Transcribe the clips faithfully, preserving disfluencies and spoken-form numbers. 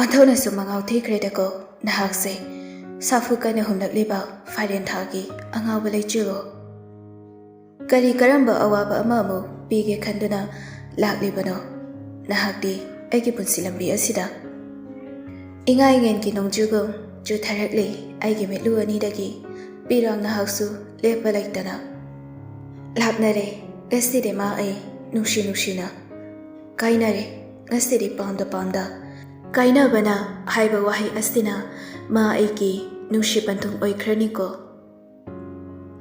ꯑꯣꯟꯊꯣꯛꯅꯁꯨ ꯃꯉꯥꯎ ꯊꯤꯈ꯭ꯔꯦꯗꯀꯣ ꯅꯍꯥꯛꯁꯦ, ꯁꯥꯐꯨ ꯀꯟꯅ ꯍꯨꯝꯂꯛꯂꯤꯕ ꯐꯥꯏꯔꯦꯟ ꯊꯥꯒꯤ ꯑꯉꯥꯎꯕ ꯂꯩꯆꯤꯜꯂꯣ꯫ ꯀꯔꯤ ꯀꯔꯝꯕ ꯑꯋꯥꯕ ꯑꯃ ꯑꯃꯨꯛ ꯄꯤꯒꯦ ꯈꯟꯗꯨꯅ ꯂꯥꯛꯂꯤꯕꯅꯣ ꯅꯍꯥꯛꯇꯤ ꯑꯩꯒꯤ ꯄꯨꯟꯁꯤ ꯂꯝꯕꯤ ꯑꯁꯤꯗ? ꯏꯉꯥ ꯏꯉꯦꯟꯒꯤ ꯅꯣꯡꯖꯨꯒꯨꯝ ꯆꯨꯊꯔꯛꯂꯤ ꯑꯩꯒꯤ ꯃꯤꯠꯂꯨ ꯑꯅꯤꯗꯒꯤ ꯄꯤꯔꯥꯡ ꯅꯍꯥꯛꯁꯨ ꯂꯦꯞꯄ ꯂꯩꯇꯅ꯫ ꯂꯥꯞꯅꯔꯦ ꯉꯁꯤꯗꯤ ꯃꯥ ꯑꯩ ꯅꯨꯡꯁꯤ ꯅꯨꯡꯁꯤꯅ꯫ ꯀꯥꯏꯅꯔꯦ ꯉꯁꯤꯗꯤ ꯄꯥꯝꯗ ꯄꯥꯝꯗ꯫ ꯀꯥꯏꯅꯕꯅ ꯍꯥꯏꯕ ꯋꯥꯍꯩ ꯑꯁꯤꯅ ꯃꯥ ꯑꯩꯒꯤ ꯅꯨꯡꯁꯤ ꯄꯟꯊꯨꯡ ꯑꯣꯏꯈ꯭ꯔꯅꯤꯀꯣ꯫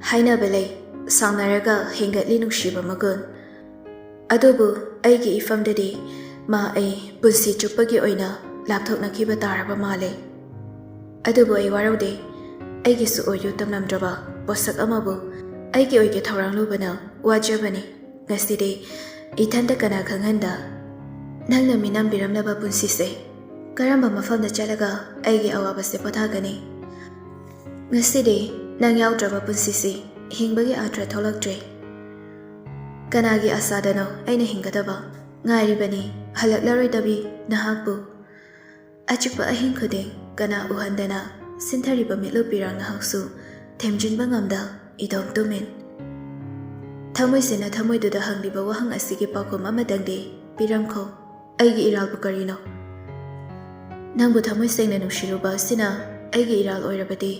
ꯍꯥꯏꯅꯕ ꯂꯩ, ꯁꯥꯎꯅꯔꯒ ꯍꯦꯟꯒꯠꯂꯤ ꯅꯨꯡꯁꯤꯕ ꯃꯒꯨꯟ꯫ ꯑꯗꯨꯕꯨ ꯑꯩꯒꯤ ꯏꯐꯝꯗꯗꯤ ꯃꯥ ꯑꯩ ꯄꯨꯟꯁꯤ ꯆꯨꯞꯄꯒꯤ ꯑꯣꯏꯅ ꯂꯥꯞꯊꯣꯛꯅꯈꯤꯕ ꯇꯥꯔꯕ ꯃꯥꯜꯂꯦ꯫ ꯑꯗꯨꯕꯨ ꯑꯩ ꯋꯥꯔꯧꯗꯦ꯫ ꯑꯩꯒꯤꯁꯨ ꯑꯣꯏꯌꯨ ꯇꯝꯂꯝꯗ꯭ꯔꯕ ꯄꯣꯠꯁꯛ ꯑꯃꯕꯨ ꯑꯩꯒꯤ ꯑꯣꯏꯒꯦ ꯊꯧꯔꯥꯡꯂꯨꯕꯅ ꯋꯥꯖꯕꯅꯤ꯫ ꯉꯁꯤꯗꯤ ꯏꯊꯟꯇ ꯀꯅꯥ ꯈꯪꯍꯟꯗ ꯅꯪꯅ ꯃꯤꯅꯝꯕꯤꯔꯝꯂꯕ ꯄꯨꯟꯁꯤꯁꯦ ꯀꯔꯝꯕ ꯃꯐꯝꯗ ꯆꯠꯂꯒ ꯑꯩꯒꯤ ꯑꯋꯥꯕꯁꯦ ꯄꯣꯊꯥꯒꯅꯤ? ꯉꯁꯤꯗꯤ ꯅꯪ ꯌꯥꯎꯗ꯭ꯔꯕ ꯄꯨꯟꯁꯤꯁꯤ ꯍꯤꯡꯕꯒꯤ ꯑꯥꯔꯊ ꯊꯣꯛꯂꯛꯇ꯭ꯔꯦ꯫ ꯀꯅꯥꯒꯤ ꯑꯁꯥꯗꯅꯣ ꯑꯩꯅ ꯍꯤꯡꯒꯗꯕ? ꯉꯥꯏꯔꯤꯕꯅꯤ ꯍꯜꯂꯛꯂꯔꯣꯏꯗꯕꯤ ꯅꯍꯥꯛꯄꯨ꯫ ꯑꯆꯤꯛꯄ ꯑꯍꯤꯡ ꯈꯨꯗꯤꯡ ꯀꯅꯥ ꯎꯍꯟꯗꯅ ꯁꯤꯟꯊꯔꯤꯕ ꯃꯤꯠꯂꯨ ꯄꯤꯔꯥꯡ ꯅꯍꯥꯛꯁꯨ ꯊꯦꯝꯖꯤꯟꯕ ꯉꯝꯗ ꯏꯇꯣꯝ ꯇꯨꯃꯤꯟ꯫ ꯊꯃꯣꯏꯁꯤꯅ ꯊꯃꯣꯏꯗꯨꯗ ꯍꯪꯂꯤꯕ ꯋꯥꯍꯪ ꯑꯁꯤꯒꯤ ꯄꯥꯎꯈꯨꯝ ꯑꯃꯇꯪꯗꯤ ꯄꯤꯔꯝꯈꯣ, ꯑꯩꯒꯤ ꯏꯔꯥꯜꯕꯨ ꯀꯔꯤꯅꯣ? ꯅꯪꯕꯨ ꯊꯃꯣꯏ ꯁꯦꯡꯅ ꯅꯨꯡꯁꯤꯔꯨꯕ ꯑꯁꯤꯅ ꯑꯩꯒꯤ ꯏꯔꯥꯜ ꯑꯣꯏꯔꯕꯗꯤ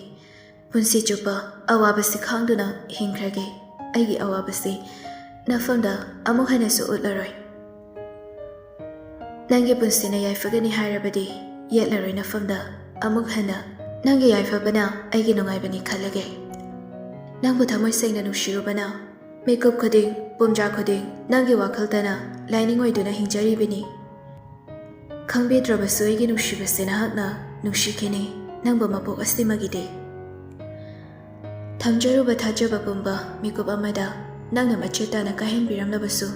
ꯄꯨꯟꯁꯤ ꯆꯨꯞꯄ ꯑꯋꯥꯕꯁꯤ ꯈꯥꯡꯗꯨꯅ ꯍꯤꯡꯈ꯭ꯔꯒꯦ꯫ ꯑꯩꯒꯤ ꯑꯋꯥꯕꯁꯤ ꯅꯐꯝꯗ ꯑꯃꯨꯛ ꯍꯟꯅꯁꯨ ꯎꯠꯂꯔꯣꯏ꯫ ꯅꯪꯒꯤ ꯄꯨꯟꯁꯤꯅ ꯌꯥꯏꯐꯒꯅꯤ ꯍꯥꯏꯔꯕꯗꯤ ꯌꯦꯠꯂꯔꯣꯏ ꯅꯐꯝꯗ ꯑꯃꯨꯛ ꯍꯟꯅ꯫ ꯅꯪꯒꯤ ꯌꯥꯏꯐꯕꯅ ꯑꯩꯒꯤ ꯅꯨꯡꯉꯥꯏꯕꯅꯤ ꯈꯜꯂꯒꯦ꯫ ꯅꯪꯕꯨ ꯊꯃꯣꯏ ꯁꯦꯡꯅ ꯅꯨꯡꯁꯤꯔꯨꯕꯅ ꯃꯤꯀꯨꯞ ꯈꯨꯗꯤꯡ, ꯄꯨꯝꯖꯥ ꯈꯨꯗꯤꯡ ꯅꯪꯒꯤ ꯋꯥꯈꯜꯗꯅ ꯂꯥꯏꯅꯤꯡ ꯑꯣꯏꯗꯨꯅ ꯍꯤꯡꯖꯔꯤꯕꯅꯤ꯫ ꯈꯪꯕꯤꯗ꯭ꯔꯕꯁꯨ ꯑꯩꯒꯤ ꯅꯨꯡꯁꯤꯕꯁꯦ ꯅꯍꯥꯛꯅ ꯅꯨꯡꯁꯤꯈꯤꯅꯤ, ꯅꯪꯕꯨ ꯃꯄꯣꯛ ꯑꯁꯤꯃꯒꯤꯗꯤ꯫ ꯊꯝꯖꯔꯨꯕ ꯊꯥꯖꯕ ꯄꯨꯝꯕ ꯃꯤꯀꯨꯞ ꯑꯃꯗ ꯅꯪꯅ ꯃꯆꯦꯠ ꯇꯥꯅ ꯀꯥꯏꯍꯟꯕꯤꯔꯝꯂꯕꯁꯨ,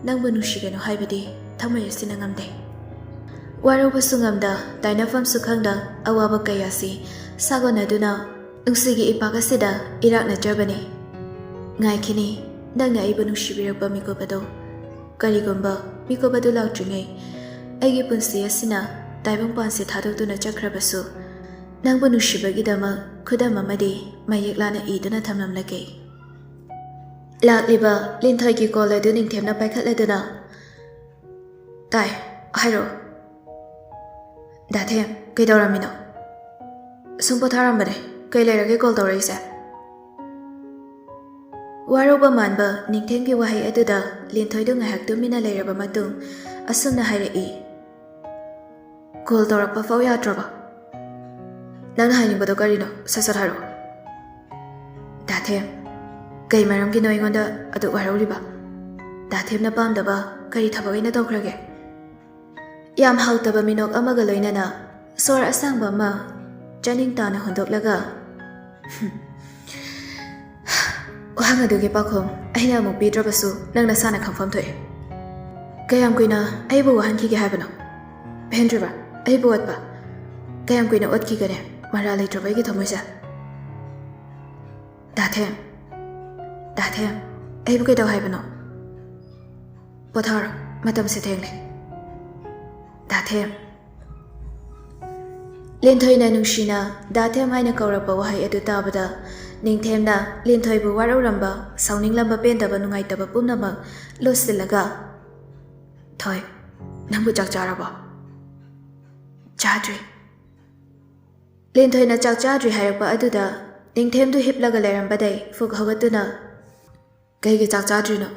ꯅꯪꯕꯨ ꯅꯨꯡꯁꯤꯒꯅꯨ ꯍꯥꯏꯕꯗꯤ ꯊꯃꯣꯏ ꯑꯁꯤꯅ ꯉꯝꯗꯦ꯫ ꯋꯥꯔꯧꯕꯁꯨ ꯉꯝꯗ, ꯇꯥꯏꯅꯐꯝꯁꯨ ꯈꯪꯗ, ꯑꯋꯥꯕ ꯀꯌꯥꯁꯤ ꯁꯥꯒꯣꯟꯅꯗꯨꯅ ꯅꯨꯡꯁꯤꯒꯤ ꯏꯄꯥꯛ ꯑꯁꯤꯗ ꯏꯔꯥꯛꯅꯖꯕꯅꯤ꯫ ꯉꯥꯏꯈꯤꯅꯤ, ꯅꯪꯅ ꯑꯩꯕꯨ ꯅꯨꯡꯁꯤꯕꯤꯔꯛꯄ ꯃꯤꯀꯨꯞ ꯑꯗꯣ꯫ ꯀꯔꯤꯒꯨꯝꯕ ꯃꯤꯀꯨꯞ ꯑꯗꯨ ꯂꯥꯛꯇ꯭ꯔꯤꯉꯩ ꯑꯩꯒꯤ ꯄꯨꯟꯁꯤ ꯑꯁꯤꯅ ꯇꯥꯏꯕꯪꯄꯥꯟꯁꯦ ꯊꯥꯗꯣꯛꯇꯨꯅ ꯆꯠꯈ꯭ꯔꯕꯁꯨ, ꯅꯪꯕꯨ ꯅꯨꯡꯁꯤꯕꯒꯤꯗꯃꯛ ꯈꯨꯗꯝ ꯑꯃꯗꯤ ꯃꯌꯦꯛ ꯂꯥꯅ ꯏꯗꯨꯅ ꯊꯝꯂꯝꯂꯒꯦ꯫ ꯂꯥꯛꯂꯤꯕ ꯂꯤꯟꯊꯣꯏꯒꯤ ꯀꯣꯜ ꯑꯗꯨ ꯅꯤꯡꯊꯦꯝꯅ ꯄꯥꯏꯈꯠꯂꯗꯨꯅ, "ꯇꯥꯏ, ꯍꯥꯏꯔꯛꯑꯣ꯫" "ꯗꯥꯊꯦꯝ, ꯀꯩꯗꯧꯔꯝꯃꯤꯅꯣ?" "ꯁꯨꯝ ꯄꯣꯊꯥꯔꯝꯕꯅꯦ꯫ ꯀꯩ ꯂꯩꯔꯒꯦ ꯀꯣꯜ ꯇꯧꯔꯛꯏꯁꯦ?" ꯋꯥꯔꯧꯕ ꯃꯥꯟꯕ ꯅꯤꯡꯊꯦꯝꯒꯤ ꯋꯥꯍꯩ ꯑꯗꯨꯗ ꯂꯤꯟꯊꯣꯏꯗꯨ ꯉꯥꯏꯍꯥꯛ ꯇꯨꯃꯤꯟꯅ ꯂꯩꯔꯕ ꯃꯇꯨꯡ ꯑꯁꯨꯝꯅ ꯍꯥꯏꯔꯛꯏ, "ꯀꯣꯜ ꯇꯧꯔꯛꯄ ꯐꯥꯎ ꯌꯥꯗ꯭ꯔꯕ? ꯅꯪꯅ ꯍꯥꯏꯅꯤꯡꯕꯗꯣ ꯀꯔꯤꯅꯣ? ꯁꯠ ꯁꯠ ꯍꯥꯏꯔꯛꯑꯣ꯫" "ꯗꯥꯊꯦꯝ, ꯀꯩ ꯃꯔꯝꯒꯤꯅꯣ ꯑꯩꯉꯣꯟꯗ ꯑꯗꯨꯛ ꯋꯥꯔꯧꯔꯤꯕ? ꯗꯥꯊꯦꯝꯅ ꯄꯥꯝꯗꯕ ꯀꯔꯤ ꯊꯕꯛ ꯑꯩꯅ ꯇꯧꯈ꯭ꯔꯒꯦ?" ꯌꯥꯝ ꯍꯥꯎꯇꯕ ꯃꯤꯅꯣꯛ ꯑꯃꯒ ꯂꯣꯏꯅꯅ ꯁꯣꯔ ꯑꯁꯥꯡꯕ ꯑꯃ ꯆꯥꯅꯤꯡ ꯇꯥꯅ ꯍꯣꯟꯗꯣꯛꯂꯒ, "ꯋꯥꯍꯪ ꯑꯗꯨꯒꯤ ꯄꯥꯎꯈꯨꯝ ꯑꯩꯅ ꯑꯃꯨꯛ ꯄꯤꯗ꯭ꯔꯕꯁꯨ ꯅꯪ ꯅꯁꯥꯅ ꯈꯪꯐꯝ ꯊꯣꯛꯏ꯫ ꯀꯌꯥꯝ ꯀꯨꯏꯅ ꯑꯩꯕꯨ ꯋꯥꯍꯟꯈꯤꯒꯦ ꯍꯥꯏꯕꯅꯣ? ꯄꯦꯟꯗ꯭ꯔꯤꯕ ꯑꯩꯕꯨ ꯑꯣꯠꯄ? ꯀꯌꯥꯝ ꯀꯨꯏꯅ ꯑꯣꯠꯈꯤꯒꯅꯤ ꯃꯔꯥꯜ ꯂꯩꯇ꯭ꯔꯕ ꯑꯩꯒꯤ ꯊꯃꯣꯏꯁꯦ? ꯗꯥꯊꯦꯝ, ꯗꯥꯊꯦꯝ, ꯑꯩꯕꯨ ꯀꯩꯗꯧ ꯍꯥꯏꯕꯅꯣ? ꯄꯣꯊꯥꯔꯣ, ꯃꯇꯝꯁꯦ ꯊꯦꯡꯂꯦ꯫ ꯗꯥꯊꯦꯝ꯫" ꯂꯤꯟꯊꯣꯏꯅ ꯅꯨꯡꯁꯤꯅ "ꯗꯥꯊꯦꯝ" ꯍꯥꯏꯅ ꯀꯧꯔꯛꯄ ꯋꯥꯍꯩ ꯑꯗꯨ ꯇꯥꯕꯗ ꯅꯤꯡꯊꯦꯝꯅ ꯂꯤꯟꯊꯣꯏꯕꯨ ꯋꯥꯔꯧꯔꯝꯕ, ꯁꯥꯎꯅꯤꯡꯂꯝꯕ, ꯄꯦꯟꯗꯕ, ꯅꯨꯡꯉꯥꯏꯇꯕ ꯄꯨꯝꯅꯃꯛ ꯂꯣꯠꯁꯤꯜꯂꯒ, "ꯊꯣꯏ, ꯅꯪꯕꯨ ꯆꯥꯛ ꯆꯥꯔꯕꯣ?" "ꯆꯥꯗ꯭ꯔꯤ꯫" ꯂꯤꯟꯊꯣꯏꯅ ꯆꯥꯛ ꯆꯥꯗ꯭ꯔꯤ ꯍꯥꯏꯔꯛꯄ ꯑꯗꯨꯗ ꯅꯤꯡꯊꯦꯝꯗꯨ ꯍꯤꯞꯂꯒ ꯂꯩꯔꯝꯕꯗꯩ ꯐꯨꯛ ꯍꯧꯒꯠꯇꯨꯅ, "ꯀꯩꯒꯤ ꯆꯥꯛ ꯆꯥꯗ꯭ꯔꯤꯅꯣ?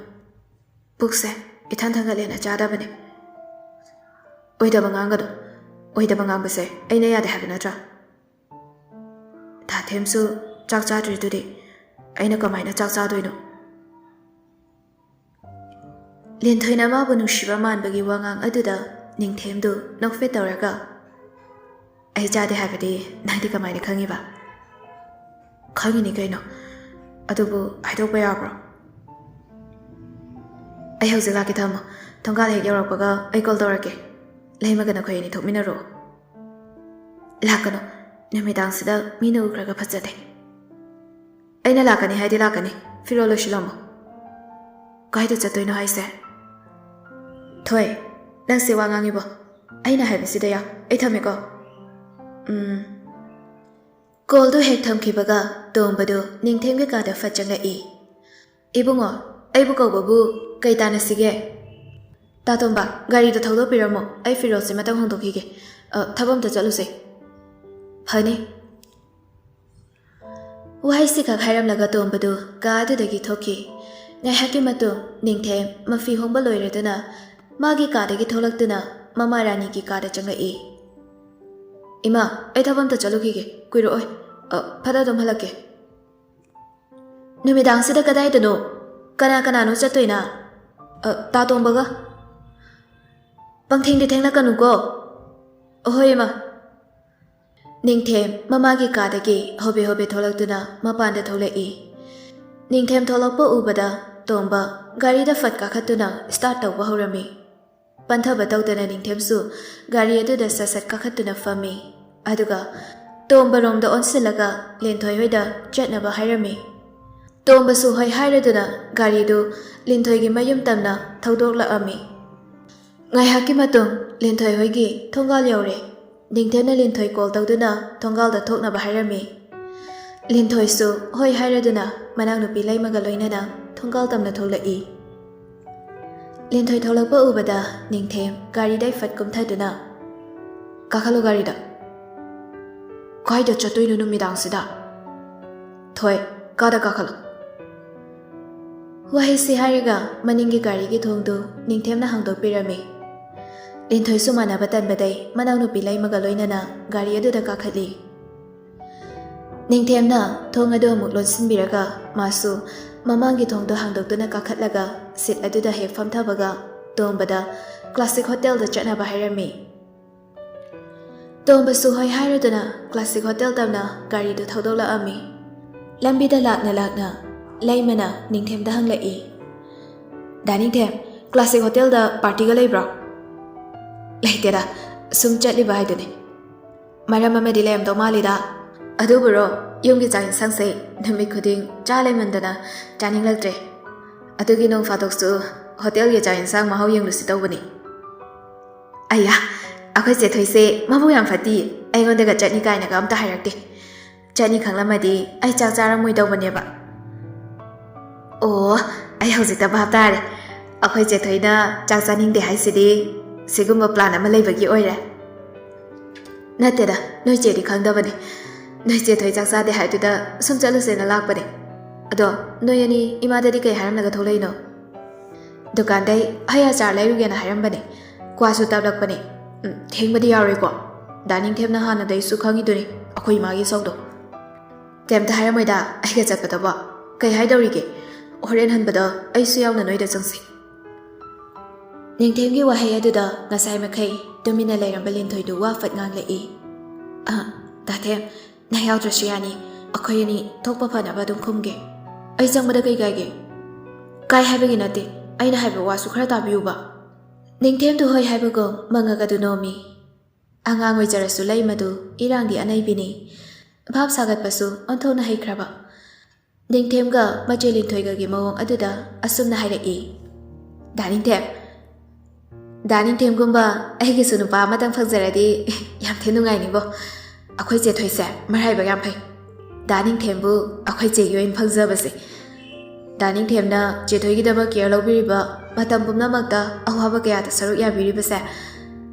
ꯄꯨꯛꯁꯦ ꯏꯊꯟ ꯊꯟꯒꯠꯂꯦꯅ ꯆꯥꯗꯕꯅꯦ꯫" "ꯑꯣꯏꯗꯕ ꯉꯥꯡꯒꯅꯨ꯫ ꯑꯣꯏꯗꯕ ꯉꯥꯡꯕꯁꯦ ꯑꯩꯅ ꯌꯥꯗꯦ ꯍꯥꯏꯕ ꯅꯠꯇ꯭ꯔꯥ? ꯗꯥꯊꯦꯝꯁꯨ ꯆꯥꯛ ꯆꯥꯗ꯭ꯔꯤꯗꯨꯗꯤ ꯑꯩꯅ ꯀꯃꯥꯏꯅ ꯆꯥꯛ ꯆꯥꯗꯣꯏꯅꯣ?" ꯂꯤꯟꯊꯣꯏꯅ ꯃꯥꯕꯨ ꯅꯨꯡꯁꯤꯕ ꯃꯥꯟꯕꯒꯤ ꯋꯥꯉꯥꯡ ꯑꯗꯨꯗ ꯅꯤꯡꯊꯦꯝꯗꯨ ꯅꯣꯛꯐꯦꯠ ꯇꯧꯔꯒ, "ꯑꯩ ꯆꯥꯗꯦ ꯍꯥꯏꯕꯗꯤ ꯅꯪꯗꯤ ꯀꯃꯥꯏꯅ ꯈꯪꯉꯤꯕ?" "ꯈꯪꯉꯤꯅꯤ ꯀꯩꯅꯣ꯫ ꯑꯗꯨꯕꯨ ꯍꯥꯏꯗꯣꯛꯄ ꯌꯥꯕ꯭ꯔꯣ?" "ꯑꯩ ꯍꯧꯖꯤꯛ ꯂꯥꯛꯀꯦ, ꯊꯝꯃꯣ꯫ ꯊꯣꯡꯒꯥꯜ ꯍꯦꯛ ꯌꯧꯔꯛꯄꯒ ꯑꯩ ꯀꯣꯜ ꯇꯧꯔꯛꯀꯦ꯫ ꯂꯩꯃꯒ ꯅꯈꯣꯏ ꯑꯅꯤ ꯊꯣꯛꯃꯤꯟꯅꯔꯣ꯫" "ꯂꯥꯛꯀꯅꯨ꯫ ꯅꯨꯃꯤꯗꯥꯡꯁꯤꯗ ꯃꯤꯅ ꯎꯈ꯭ꯔꯒ ꯐꯖꯗꯦ꯫ ꯑꯩꯅ ꯂꯥꯛꯀꯅꯤ ꯍꯥꯏꯗꯤ ꯂꯥꯛꯀꯅꯤ꯫ ꯐꯤꯔꯣꯜ ꯂꯣꯏꯁꯤꯜꯂꯝꯃꯣ꯫" "ꯀꯥꯏꯗ ꯆꯠꯇꯣꯏꯅꯣ ꯍꯥꯏꯁꯦ?" "ꯊꯣꯏ, ꯅꯪꯁꯦ ꯋꯥ ꯉꯥꯡꯉꯤꯕꯣ?" ꯑꯩꯅ ꯍꯥꯏꯕꯁꯤꯗ ꯌꯥ, ꯑꯩ ꯊꯝꯃꯦꯀꯣ꯫ ꯎꯝ꯫ ꯀꯣꯜꯗꯨ ꯍꯦꯛ ꯊꯝꯈꯤꯕꯒ ꯇꯣꯝꯕꯗꯨ ꯅꯤꯡꯊꯦꯝꯒꯤ ꯀꯥꯗ ꯐꯠ ꯆꯪꯂꯛꯏ꯫ "ꯏꯕꯨꯡꯉꯣ, ꯑꯩꯕꯨ ꯀꯧꯕꯕꯨ ꯀꯩ ꯇꯥꯟꯅꯁꯤꯒꯦ?" "ꯇꯥ ꯇꯣꯝꯕ, ꯒꯥꯔꯤꯗꯣ ꯊꯧꯗꯣꯛꯄꯤꯔꯝꯃꯣ, ꯑꯩ ꯐꯤꯔꯣꯜꯁꯦ ꯃꯊꯪ ꯍꯣꯡꯗꯣꯛꯈꯤꯒꯦ꯫ ꯑ, ꯊꯕꯛ ꯑꯝꯇ ꯆꯠꯂꯨꯁꯦ꯫" "ꯐꯅꯤ꯫" ꯋꯥꯍꯩꯁꯤꯈꯛ ꯍꯥꯏꯔꯝꯂꯒ ꯇꯣꯝꯕꯗꯨ ꯀꯥ ꯑꯗꯨꯗꯒꯤ ꯊꯣꯛꯈꯤ꯫ ꯉꯥꯏꯍꯥꯛꯀꯤ ꯃꯇꯨꯡ ꯅꯤꯡꯊꯦꯝ ꯃꯐꯤ ꯍꯣꯡꯕ ꯂꯣꯏꯔꯗꯨꯅ ꯃꯥꯒꯤ ꯀꯥꯗꯒꯤ ꯊꯣꯛꯂꯛꯇꯨꯅ ꯃꯃꯥ ꯔꯥꯅꯤꯒꯤ ꯀꯥꯗ ꯆꯪꯂꯛꯏ꯫ "ꯏꯃꯥ, ꯑꯩ ꯊꯕꯛ ꯑꯝꯇ ꯆꯠꯂꯨꯈꯤꯒꯦ, ꯀꯨꯏꯔꯛꯑꯣꯏ꯫ ꯑ, ꯐꯠ ꯑꯗꯨꯝ ꯍꯜꯂꯛꯀꯦ꯫" "ꯅꯨꯃꯤꯗꯥꯡꯁꯤꯗ ꯀꯗꯥꯏꯗꯅꯣ? ꯀꯅꯥ ꯀꯅꯥꯅꯣ ꯆꯠꯇꯣꯏꯅ?" "ꯑ, ꯇꯥ ꯇꯣꯝꯕꯒ꯫" "ꯄꯪꯊꯦꯡꯗꯤ ꯊꯦꯡꯂꯛꯀꯅꯨꯀꯣ꯫" "ꯑꯍꯣꯏ, ꯏꯃꯥ꯫" ꯅꯤꯡꯊꯦꯝ ꯃꯃꯥꯒꯤ ꯀꯥꯗꯒꯤ ꯍꯣꯕꯦ ꯍꯣꯕꯦ ꯊꯣꯛꯂꯛꯇꯨꯅ ꯃꯄꯥꯟꯗ ꯊꯣꯛꯂꯛꯏ꯫ ꯅꯤꯡꯊꯦꯝ ꯊꯣꯛꯂꯛꯄ ꯎꯕꯗ ꯇꯣꯝꯕ ꯒꯥꯔꯤꯗ ꯐꯠ ꯀꯥꯈꯠꯇꯨꯅ start ꯇꯧꯕ ꯍꯧꯔꯝꯃꯤ꯫ ꯄꯟꯊꯕ ꯇꯧꯗꯅ ꯅꯤꯡꯊꯦꯝꯁꯨ ꯒꯥꯔꯤ ꯑꯗꯨꯗ ꯁꯠ ꯁꯠ ꯀꯥꯈꯠꯇꯨꯅ ꯐꯝꯃꯤ꯫ ꯑꯗꯨꯒ ꯇꯣꯝꯕꯔꯣꯝꯗ ꯑꯣꯟꯁꯤꯜꯂꯒ ꯂꯤꯟꯊꯣꯏ ꯍꯣꯏꯗ ꯆꯠꯅꯕ ꯍꯥꯏꯔꯝꯃꯤ꯫ ꯇꯣꯝꯕꯁꯨ ꯍꯣꯏ ꯍꯥꯏꯔꯗꯨꯅ ꯒꯥꯔꯤꯗꯨ ꯂꯤꯟꯊꯣꯏꯒꯤ ꯃꯌꯨꯝ ꯇꯝꯅ ꯊꯧꯗꯣꯛꯂꯛꯑꯝꯃꯤ꯫ ꯉꯥꯏꯍꯥꯛꯀꯤ ꯃꯇꯨꯡ ꯂꯤꯟꯊꯣꯏ ꯍꯣꯏꯒꯤ ꯊꯣꯡꯒꯥꯜ ꯌꯧꯔꯦ꯫ ꯅꯤꯡꯊꯦꯝꯅ ꯂꯤꯟꯊꯣꯏ call ꯇꯧꯗꯨꯅ ꯊꯣꯡꯒꯥꯜꯗ ꯊꯣꯛꯅꯕ ꯍꯥꯏꯔꯝꯃꯤ꯫ ꯂꯤꯟꯊꯣꯏꯁꯨ ꯍꯣꯏ ꯍꯥꯏꯔꯗꯨꯅ ꯃꯅꯥꯎꯅꯨꯄꯤ ꯂꯩꯃꯒ ꯂꯣꯏꯅꯅ ꯊꯣꯡꯒꯥꯜ ꯇꯝꯅ ꯊꯣꯛꯂꯛꯏ꯫ ꯂꯤꯟꯊꯣꯏ ꯊꯣꯛꯂꯛꯄ ꯎꯕꯗ ꯅꯤꯡꯊꯦꯝ ꯒꯥꯔꯤꯗꯩ ꯐꯠ ꯀꯨꯝꯊꯗꯨꯅ, "ꯀꯥꯈꯠꯂꯣ ꯒꯥꯔꯤꯗ꯫" "ꯀꯥꯏꯗ ꯆꯠꯇꯣꯏꯅꯣ ꯅꯨꯃꯤꯗꯥꯡꯁꯤꯗ?" "ꯊꯣꯏ, ꯀꯥꯗ ꯀꯥꯈꯠꯂꯣ꯫" ꯋꯥꯍꯩꯁꯤ ꯍꯥꯏꯔꯒ ꯃꯅꯤꯡꯒꯤ ꯒꯥꯔꯤꯒꯤ ꯊꯣꯡꯗꯨ ꯅꯤꯡꯊꯦꯝꯅ ꯍꯥꯡꯗꯣꯛꯄꯤꯔꯝꯃꯤ꯫ ꯂꯤꯟꯊꯣꯏꯁꯨ ꯃꯥꯟꯅꯕ ꯇꯟꯕꯗꯩ ꯃꯅꯥꯎꯅꯨꯄꯤ ꯂꯩꯃꯒ ꯂꯣꯏꯅꯅ ꯒꯥꯔꯤ ꯑꯗꯨꯗ ꯀꯥꯈꯠꯂꯤ꯫ ꯅꯤꯡꯊꯦꯝꯅ ꯊꯣꯡ ꯑꯗꯨ ꯑꯃꯨꯛ ꯂꯣꯟꯁꯤꯟꯕꯤꯔꯒ ꯃꯥꯁꯨ ꯃꯃꯥꯡꯒꯤ ꯊꯣꯡꯗꯨ ꯍꯥꯡꯗꯣꯛꯇꯨꯅ ꯀꯥꯈꯠꯂꯒ seat ꯑꯗꯨꯗ ꯍꯦꯛ ꯐꯝꯊꯕꯒ ꯇꯣꯝꯕꯗ Classic Hotelꯗ ꯆꯠꯅꯕ ꯍꯥꯏꯔꯝꯃꯤ꯫ ꯇꯣꯝꯕꯁꯨ ꯍꯣꯏ ꯍꯥꯏꯔꯗꯨꯅ Classic Hotel ꯇꯝꯅ ꯒꯥꯔꯤꯗꯨ ꯊꯧꯗꯣꯛꯂꯛꯑꯝꯃꯤ꯫ ꯂꯝꯕꯤꯗ ꯂꯥꯛꯅ ꯂꯥꯛꯅ ꯂꯩꯃꯅ ꯅꯤꯡꯊꯦꯝꯗ ꯍꯪꯂꯛꯏ, "ꯗꯥ ꯅꯤꯡꯊꯦꯝ, Classic Hotelꯗ partyꯒ ꯂꯩꯕ꯭ꯔꯣ?" "ꯂꯩꯇꯦꯗ, ꯁꯨꯝ ꯆꯠꯂꯤꯕ ꯍꯥꯏꯗꯨꯅꯤ꯫" "ꯃꯔꯝ ꯑꯃꯗꯤ ꯂꯩꯔꯝꯗꯧ ꯃꯥꯜꯂꯤꯗ꯫" "ꯑꯗꯨꯕꯨꯔꯣ, ꯌꯨꯝꯒꯤ ꯆꯥꯛ ꯌꯦꯟꯁꯥꯡꯁꯦ ꯅꯨꯃꯤꯠ ꯈꯨꯗꯤꯡ ꯆꯥ ꯂꯩꯃꯟꯗꯅ ꯆꯥꯅꯤꯡꯂꯛꯇ꯭ꯔꯦ꯫ ꯑꯗꯨꯒꯤ ꯅꯣꯡ ꯐꯥꯗꯣꯛꯁꯨ hotelꯒꯤ ꯆꯥꯛ ꯌꯦꯟꯁꯥꯡ ꯃꯍꯥꯎ ꯌꯦꯡꯂꯨꯁꯤ ꯇꯧꯕꯅꯤ꯫" "ꯑꯌꯥ, ꯑꯩꯈꯣꯏ ꯆꯦꯊꯣꯏꯁꯦ ꯃꯕꯨꯛ ꯌꯥꯝ ꯐꯠꯇꯤ꯫ ꯑꯩꯉꯣꯟꯗꯒ ꯆꯠꯅꯤ ꯀꯥꯏꯅꯒ ꯑꯝꯇ ꯍꯥꯏꯔꯛꯇꯦ꯫ ꯆꯠꯅꯤ ꯈꯪꯂꯝꯃꯗꯤ ꯑꯩ ꯆꯥꯛ ꯆꯥꯔꯝꯃꯣꯏꯗꯧꯕꯅꯦꯕ꯫ ꯑꯣ, ꯑꯩ ꯍꯧꯖꯤꯛꯇ ꯚꯥꯞ ꯇꯥꯔꯦ꯫ ꯑꯩꯈꯣꯏ ꯆꯦꯊꯣꯏꯅ ꯆꯥꯛ ꯆꯥꯅꯤꯡꯗꯦ ꯍꯥꯏꯁꯤꯗꯤ ꯁꯤꯒꯨꯝꯕ plan ꯑꯃ ꯂꯩꯕꯒꯤ ꯑꯣꯏꯔꯦ꯫ ꯅꯠꯇꯦꯗ, ꯅꯣꯏ ꯆꯦꯗꯤ ꯈꯪꯗꯕꯅꯦ꯫ ꯅꯣꯏ ꯆꯦꯊꯣꯏ ꯆꯥꯛ ꯆꯥꯗꯦ ꯍꯥꯏꯗꯨꯗ ꯁꯨꯝ ꯆꯠꯂꯨꯁꯦꯅ ꯂꯥꯛꯄꯅꯦ꯫ ꯑꯗꯣ ꯅꯣꯏ ꯑꯅꯤ ꯏꯃꯥꯗꯗꯤ ꯀꯩ ꯍꯥꯏꯔꯝꯂꯒ ꯊꯣꯛꯂꯛꯏꯅꯣ? ꯗꯨꯀꯥꯟꯗꯩ ꯍꯩ ꯑꯆꯥꯔ ꯂꯩꯔꯨꯒꯦꯅ ꯍꯥꯏꯔꯝꯕꯅꯦ꯫ ꯀ꯭ꯋꯥꯁꯨ ꯇꯞꯂꯛꯄꯅꯦ꯫ ꯎꯝ, ꯊꯦꯡꯕꯗꯤ ꯌꯥꯔꯣꯏꯀꯣ꯫ ꯗꯥ ꯅꯤꯡꯊꯦꯝꯅ ꯍꯥꯟꯅꯗꯩꯁꯨ ꯈꯪꯉꯤꯗꯨꯅꯤ ꯑꯩꯈꯣꯏ ꯏꯃꯥꯒꯤ ꯁꯧꯗꯣ꯫ ꯀꯩꯝꯇ ꯍꯥꯏꯔꯝꯃꯣꯏꯗ ꯑꯩꯒ ꯆꯠꯄꯗꯕꯣ꯫ ꯀꯩ ꯍꯥꯏꯗꯧꯔꯤꯒꯦ? ꯍꯣꯔꯦꯟ ꯍꯟꯕꯗ ꯑꯩꯁꯨ ꯌꯥꯎꯅ ꯅꯣꯏꯗ ꯆꯪꯁꯤ꯫ ꯅꯤꯡꯊꯦꯝꯒꯤ ꯋꯥꯍꯩ ꯑꯗꯨꯗ ꯉꯁꯥꯏ ꯃꯈꯩ ꯇꯨꯃꯤꯟꯅ ꯂꯩꯔꯝꯕ ꯂꯤꯟꯊꯣꯏꯗꯨ ꯋꯥ ꯐꯠ ꯉꯥꯡꯂꯛꯏ꯫ ꯑ, ꯗꯥ ꯊꯦꯝ, ꯅꯪ ꯌꯥꯎꯗ꯭ꯔꯁꯨ ꯌꯥꯅꯤ꯫ ꯑꯩꯈꯣꯏ ꯑꯅꯤ ꯊꯣꯛꯄ ꯐꯅꯕ ꯑꯗꯨꯝ ꯈꯨꯝꯒꯦ꯫ ꯑꯩ ꯆꯪꯕꯗ ꯀꯩ ꯀꯥꯏꯒꯦ? ꯀꯥꯏ ꯍꯥꯏꯕꯒꯤ ꯅꯠꯇꯦ, ꯑꯩꯅ ꯍꯥꯏꯕ ꯋꯥꯁꯨ ꯈꯔ ꯇꯥꯕꯤꯌꯨꯕ꯫ ꯅꯤꯡꯊꯦꯝꯗꯨ ꯍꯣꯏ ꯍꯥꯏꯕꯒꯨꯝ ꯃꯉꯛ ꯑꯗꯨ ꯅꯣꯝꯃꯤ꯫ ꯑꯉꯥꯡ ꯑꯣꯏꯖꯔꯁꯨ ꯂꯩꯃꯗꯨ ꯏꯔꯥꯡꯗꯤ ꯑꯅꯩꯕꯤꯅꯤ꯫ ꯚꯥꯞ ꯁꯥꯒꯠꯄꯁꯨ ꯑꯣꯟꯊꯣꯛꯅ ꯍꯩꯈ꯭ꯔꯕ꯫ ꯅꯤꯡꯊꯦꯝꯒ ꯃꯆꯦ ꯂꯤꯟꯊꯣꯏꯒꯒꯤ ꯃꯑꯣꯡ ꯑꯗꯨꯗ ꯑꯁꯨꯝꯅ ꯍꯥꯏꯔꯛꯏ, "ꯗꯥ ꯅꯤꯡꯊꯦꯝ, ꯗꯥ ꯅꯤꯡꯊꯦꯝꯒꯨꯝꯕ ꯑꯩꯒꯤꯁꯨ ꯅꯨꯄꯥ ꯑꯃꯇꯪ ꯐꯪꯖꯔꯗꯤ ꯌꯥꯝ ꯊꯤ ꯅꯨꯡꯉꯥꯏꯅꯤꯕꯣ꯫ ꯑꯩꯈꯣꯏ ꯆꯦꯊꯣꯏꯁꯦ ꯃꯔꯥꯏꯕꯛ ꯌꯥꯝ ꯐꯩ꯫ ꯗꯥ ꯅꯤꯡꯊꯦꯝꯕꯨ ꯑꯩꯈꯣꯏ ꯆꯦꯒꯤ ꯑꯣꯏꯅ ꯐꯪꯖꯕꯁꯦ꯫ ꯗꯥ ꯅꯤꯡꯊꯦꯝꯅ ꯆꯦꯊꯣꯏꯒꯤꯗꯃꯛ care ꯂꯧꯕꯤꯔꯤꯕ, ꯃꯇꯝ ꯄꯨꯝꯅꯃꯛꯇ ꯑꯋꯥꯕ ꯀꯌꯥꯗ ꯁꯔꯨꯛ ꯌꯥꯕꯤꯔꯤꯕꯁꯦ,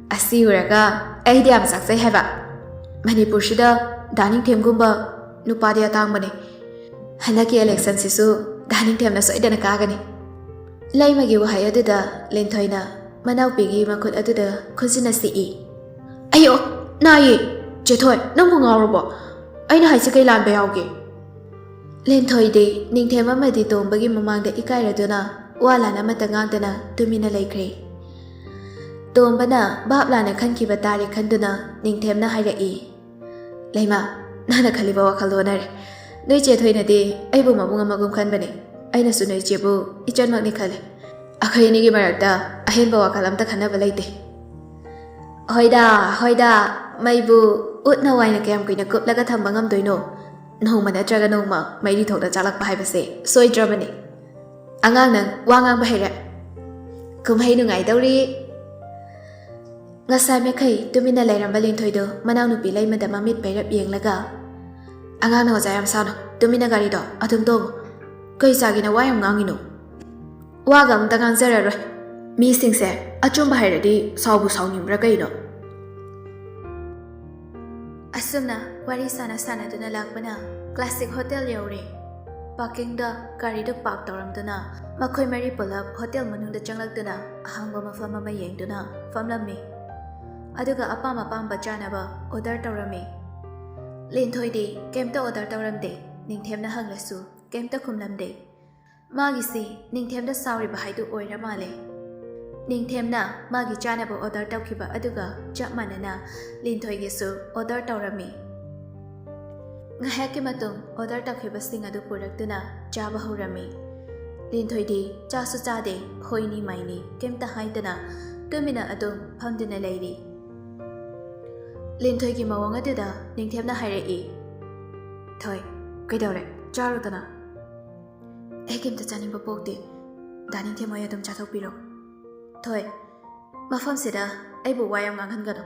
ꯑꯁꯤ ꯎꯔꯒ ꯑꯩꯗꯤ ꯌꯥꯝ ꯆꯥꯛꯆꯩ ꯍꯥꯏꯕ꯫ ꯃꯅꯤꯄꯨꯔꯁꯤꯗ ꯗꯥ ꯅꯤꯡꯊꯦꯝꯒꯨꯝꯕ ꯅꯨꯄꯥꯗꯤ ꯑꯇꯥꯡꯕꯅꯦ꯫ ꯍꯟꯗꯛꯀꯤ election ꯁꯤꯁꯨ ꯗꯥ ꯅꯤꯡꯊꯦꯝꯅ ꯁꯣꯏꯗꯅ ꯀꯥꯒꯅꯤ꯫" ꯂꯩꯃꯒꯤ ꯋꯥꯍꯩ ꯑꯗꯨꯗ ꯂꯤꯟꯊꯣꯏꯅ ꯃꯅꯥꯎꯄꯤꯒꯤ ꯃꯈꯨꯠ ꯑꯗꯨꯗ ꯈꯨꯖꯤꯟꯅ ꯁꯤꯛꯏ꯫ "ꯑꯌꯣ, ꯅꯥꯏꯌꯦ! ꯆꯦꯊꯣꯏ, ꯅꯪꯕꯨ ꯉꯥꯎꯔꯕꯣ? ꯑꯩꯅ ꯍꯥꯏꯁꯦ ꯀꯩ ꯂꯥꯟꯕ ꯌꯥꯎꯒꯦ?" ꯂꯤꯟꯊꯣꯏꯗꯤ ꯅꯤꯡꯊꯦꯝ ꯑꯃꯗꯤ ꯇꯣꯝꯕꯒꯤ ꯃꯃꯥꯡꯗ ꯏꯀꯥꯏꯔꯗꯨꯅ ꯋꯥ ꯂꯥꯟ ꯑꯃꯠꯇ ꯉꯥꯡꯗꯅ ꯇꯨꯃꯤꯟꯅ ꯂꯩꯈ꯭ꯔꯦ꯫ ꯇꯣꯝꯕꯅ ꯚꯥꯞ ꯂꯥꯟꯅ ꯈꯟꯈꯤꯕ ꯇꯥꯔꯦ ꯈꯟꯗꯨꯅ ꯅꯤꯡꯊꯦꯝꯅ ꯍꯥꯏꯔꯛꯏ, "ꯂꯩꯃ, ꯅꯪꯅ ꯈꯜꯂꯤꯕ ꯋꯥꯈꯜꯗꯣ ꯑꯣꯟꯅꯔꯦ꯫ ꯅꯣꯏ ꯆꯦꯊꯣꯏꯅꯗꯤ ꯑꯩꯕꯨ ꯃꯕꯨꯡ ꯑꯃꯒꯨꯝ ꯈꯟꯕꯅꯦ꯫ ꯑꯩꯅꯁꯨ ꯅꯣꯏ ꯆꯦꯕꯨ ꯏꯆꯟꯃꯛꯅꯤ ꯈꯜꯂꯤ꯫ ꯑꯩꯈꯣꯏ ꯑꯅꯤꯒꯤ ꯃꯔꯛꯇ ꯑꯍꯦꯟꯕ ꯋꯥꯈꯜ ꯑꯝꯇ ꯈꯟꯅꯕ ꯂꯩꯇꯦ꯫" "ꯍꯣꯏꯗ, ꯍꯣꯏꯗ, ꯃꯩꯕꯨ ꯎꯠꯅ ꯋꯥꯏꯅ ꯀꯌꯥꯝ ꯀꯨꯏꯅ ꯀꯨꯞꯂꯒ ꯊꯝꯕ ꯉꯝꯗꯣꯏꯅꯣ? ꯅꯣꯡꯃ ꯅꯠꯇ꯭ꯔꯒ ꯅꯣꯡꯃ ꯃꯩꯔꯤ ꯊꯣꯛꯅ ꯆꯥꯛꯂꯛꯄ ꯍꯥꯏꯕꯁꯦ ꯁꯣꯏꯗ꯭ꯔꯕꯅꯤ꯫ ꯑꯉꯥꯡ ꯅꯪ ꯋꯥ ꯉꯥꯡꯕ ꯍꯩꯔꯦ꯫ ꯀꯨꯝꯍꯩ ꯅꯨꯡꯉꯥꯏꯗꯧꯔꯤ꯫" ꯉꯁꯥꯏ ꯃꯈꯩ ꯇꯨꯃꯤꯟꯅ ꯂꯩꯔꯝꯕ ꯂꯤꯟꯊꯣꯏꯗꯨ ꯃꯅꯥꯎꯅꯨꯄꯤ ꯂꯩꯃꯗ ꯃꯃꯤꯠ ꯄꯩꯔꯞ ꯌꯦꯡꯂꯒ, "ꯑꯉꯥꯡꯅ ꯑꯣꯖꯥ ꯌꯥꯝ ꯁꯥꯅꯨ, ꯇꯨꯃꯤꯟꯅ ꯒꯥꯔꯤꯗꯣ ꯑꯗꯨꯝ ꯇꯣꯡꯉꯨ꯫ ꯀꯩ ꯆꯥꯒꯦꯅ ꯋꯥ ꯌꯥꯝ ꯉꯥꯡꯉꯤꯅꯣ? ꯋꯥꯒ ꯑꯝꯇ ꯉꯥꯡꯖꯔꯔꯣꯏ꯫ ꯃꯤꯁꯤꯡꯁꯦ ꯑꯆꯨꯝꯕ ꯍꯥꯏꯔꯗꯤ ꯁꯥꯎꯕꯨ ꯁꯥꯎꯅꯤꯡꯕ꯭ꯔꯥ ꯀꯩꯅꯣ?" ꯑꯁꯨꯝꯅ ꯋꯥꯔꯤ ꯁꯥꯟꯅ ꯁꯥꯟꯅꯗꯨꯅ ꯂꯥꯛꯄꯅ ꯀ꯭ꯂꯥꯁꯤꯛ ꯍꯣꯇꯦꯜ ꯌꯧꯔꯦ꯫ ꯄꯥꯔꯀꯤꯡꯗ ꯒꯥꯔꯤꯗꯨ ꯄꯥꯔꯛ ꯇꯧꯔꯝꯗꯨꯅ ꯃꯈꯣꯏ ꯃꯔꯤ ꯄꯨꯂꯞ ꯍꯣꯇꯦꯜ ꯃꯅꯨꯡꯗ ꯆꯪꯂꯛꯇꯨꯅ ꯑꯍꯥꯡꯕ ꯃꯐꯝ ꯑꯃ ꯌꯦꯡꯗꯨꯅ ꯐꯝꯂꯝꯃꯤ꯫ ꯑꯗꯨꯒ ꯑꯄꯥꯝ ꯑꯄꯥꯝꯕ ꯆꯥꯅꯕ ꯑꯣꯔꯗꯔ ꯇꯧꯔꯝꯃꯤ꯫ ꯂꯤꯟꯊꯣꯏꯗꯤ ꯀꯩꯝꯇ ꯑꯣꯔꯗꯔ ꯇꯧꯔꯝꯗꯦ꯫ ꯅꯤꯡꯊꯦꯝꯅ ꯍꯪꯂꯁꯨ ꯀꯩꯝꯇ ꯈꯨꯝꯂꯝꯗꯦ꯫ ꯃꯥꯒꯤꯁꯤ ꯅꯤꯡꯊꯦꯝꯗ ꯁꯥꯎꯔꯤꯕ ꯍꯥꯏꯗꯨ ꯑꯣꯏꯔ ꯃꯥꯜꯂꯦ꯫ ꯅꯤꯡꯊꯦꯝꯅ ꯃꯥꯒꯤ ꯆꯥꯅꯕ ꯑꯣꯔꯗꯔ ꯇꯧꯈꯤꯕ ꯑꯗꯨꯒ ꯆꯞ ꯃꯥꯟꯅꯅ ꯂꯤꯟꯊꯣꯏꯒꯤꯁꯨ ꯑꯣꯔꯗꯔ ꯇꯧꯔꯝꯃꯤ꯫ ꯉꯥꯏꯍꯥꯛꯀꯤ ꯃꯇꯨꯡ ꯑꯣꯔꯗꯔ ꯇꯧꯈꯤꯕꯁꯤꯡ ꯑꯗꯨ ꯄꯨꯔꯛꯇꯨꯅ ꯆꯥꯕ ꯍꯧꯔꯝꯃꯤ꯫ ꯂꯤꯟꯊꯣꯏꯗꯤ ꯆꯥꯁꯨ ꯆꯥꯗꯦ, ꯍꯣꯏꯅꯤ ꯃꯥꯏꯅꯤ ꯀꯩꯝꯇ ꯍꯥꯏꯗꯅ ꯇꯨꯃꯤꯟꯅ ꯑꯗꯨꯝ ꯐꯝꯗꯨꯅ ꯂꯩꯔꯤ꯫ ꯂꯤꯟꯊꯣꯏꯒꯤ ꯃꯑꯣꯡ ꯑꯗꯨꯗ ꯅꯤꯡꯊꯦꯝꯅ ꯍꯥꯏꯔꯛꯏ, "ꯊꯣꯏ, ꯀꯩꯗꯧꯔꯦ? ꯆꯥꯔꯣꯗꯅ꯫" "ꯑꯩ ꯀꯩꯝꯇ ꯆꯥꯅꯤꯡꯕ ꯄꯣꯛꯇꯦ꯫ ꯗꯥ ꯅꯤꯡꯊꯦꯝ ꯍꯣꯏ ꯑꯗꯨꯝ ꯆꯥꯊꯣꯛꯄꯤꯔꯣ꯫" "ꯊꯣꯏ, ꯃꯐꯝꯁꯤꯗ ꯑꯩꯕꯨ ꯋꯥ ꯌꯥꯝ ꯉꯥꯡꯍꯟꯒꯅꯨ꯫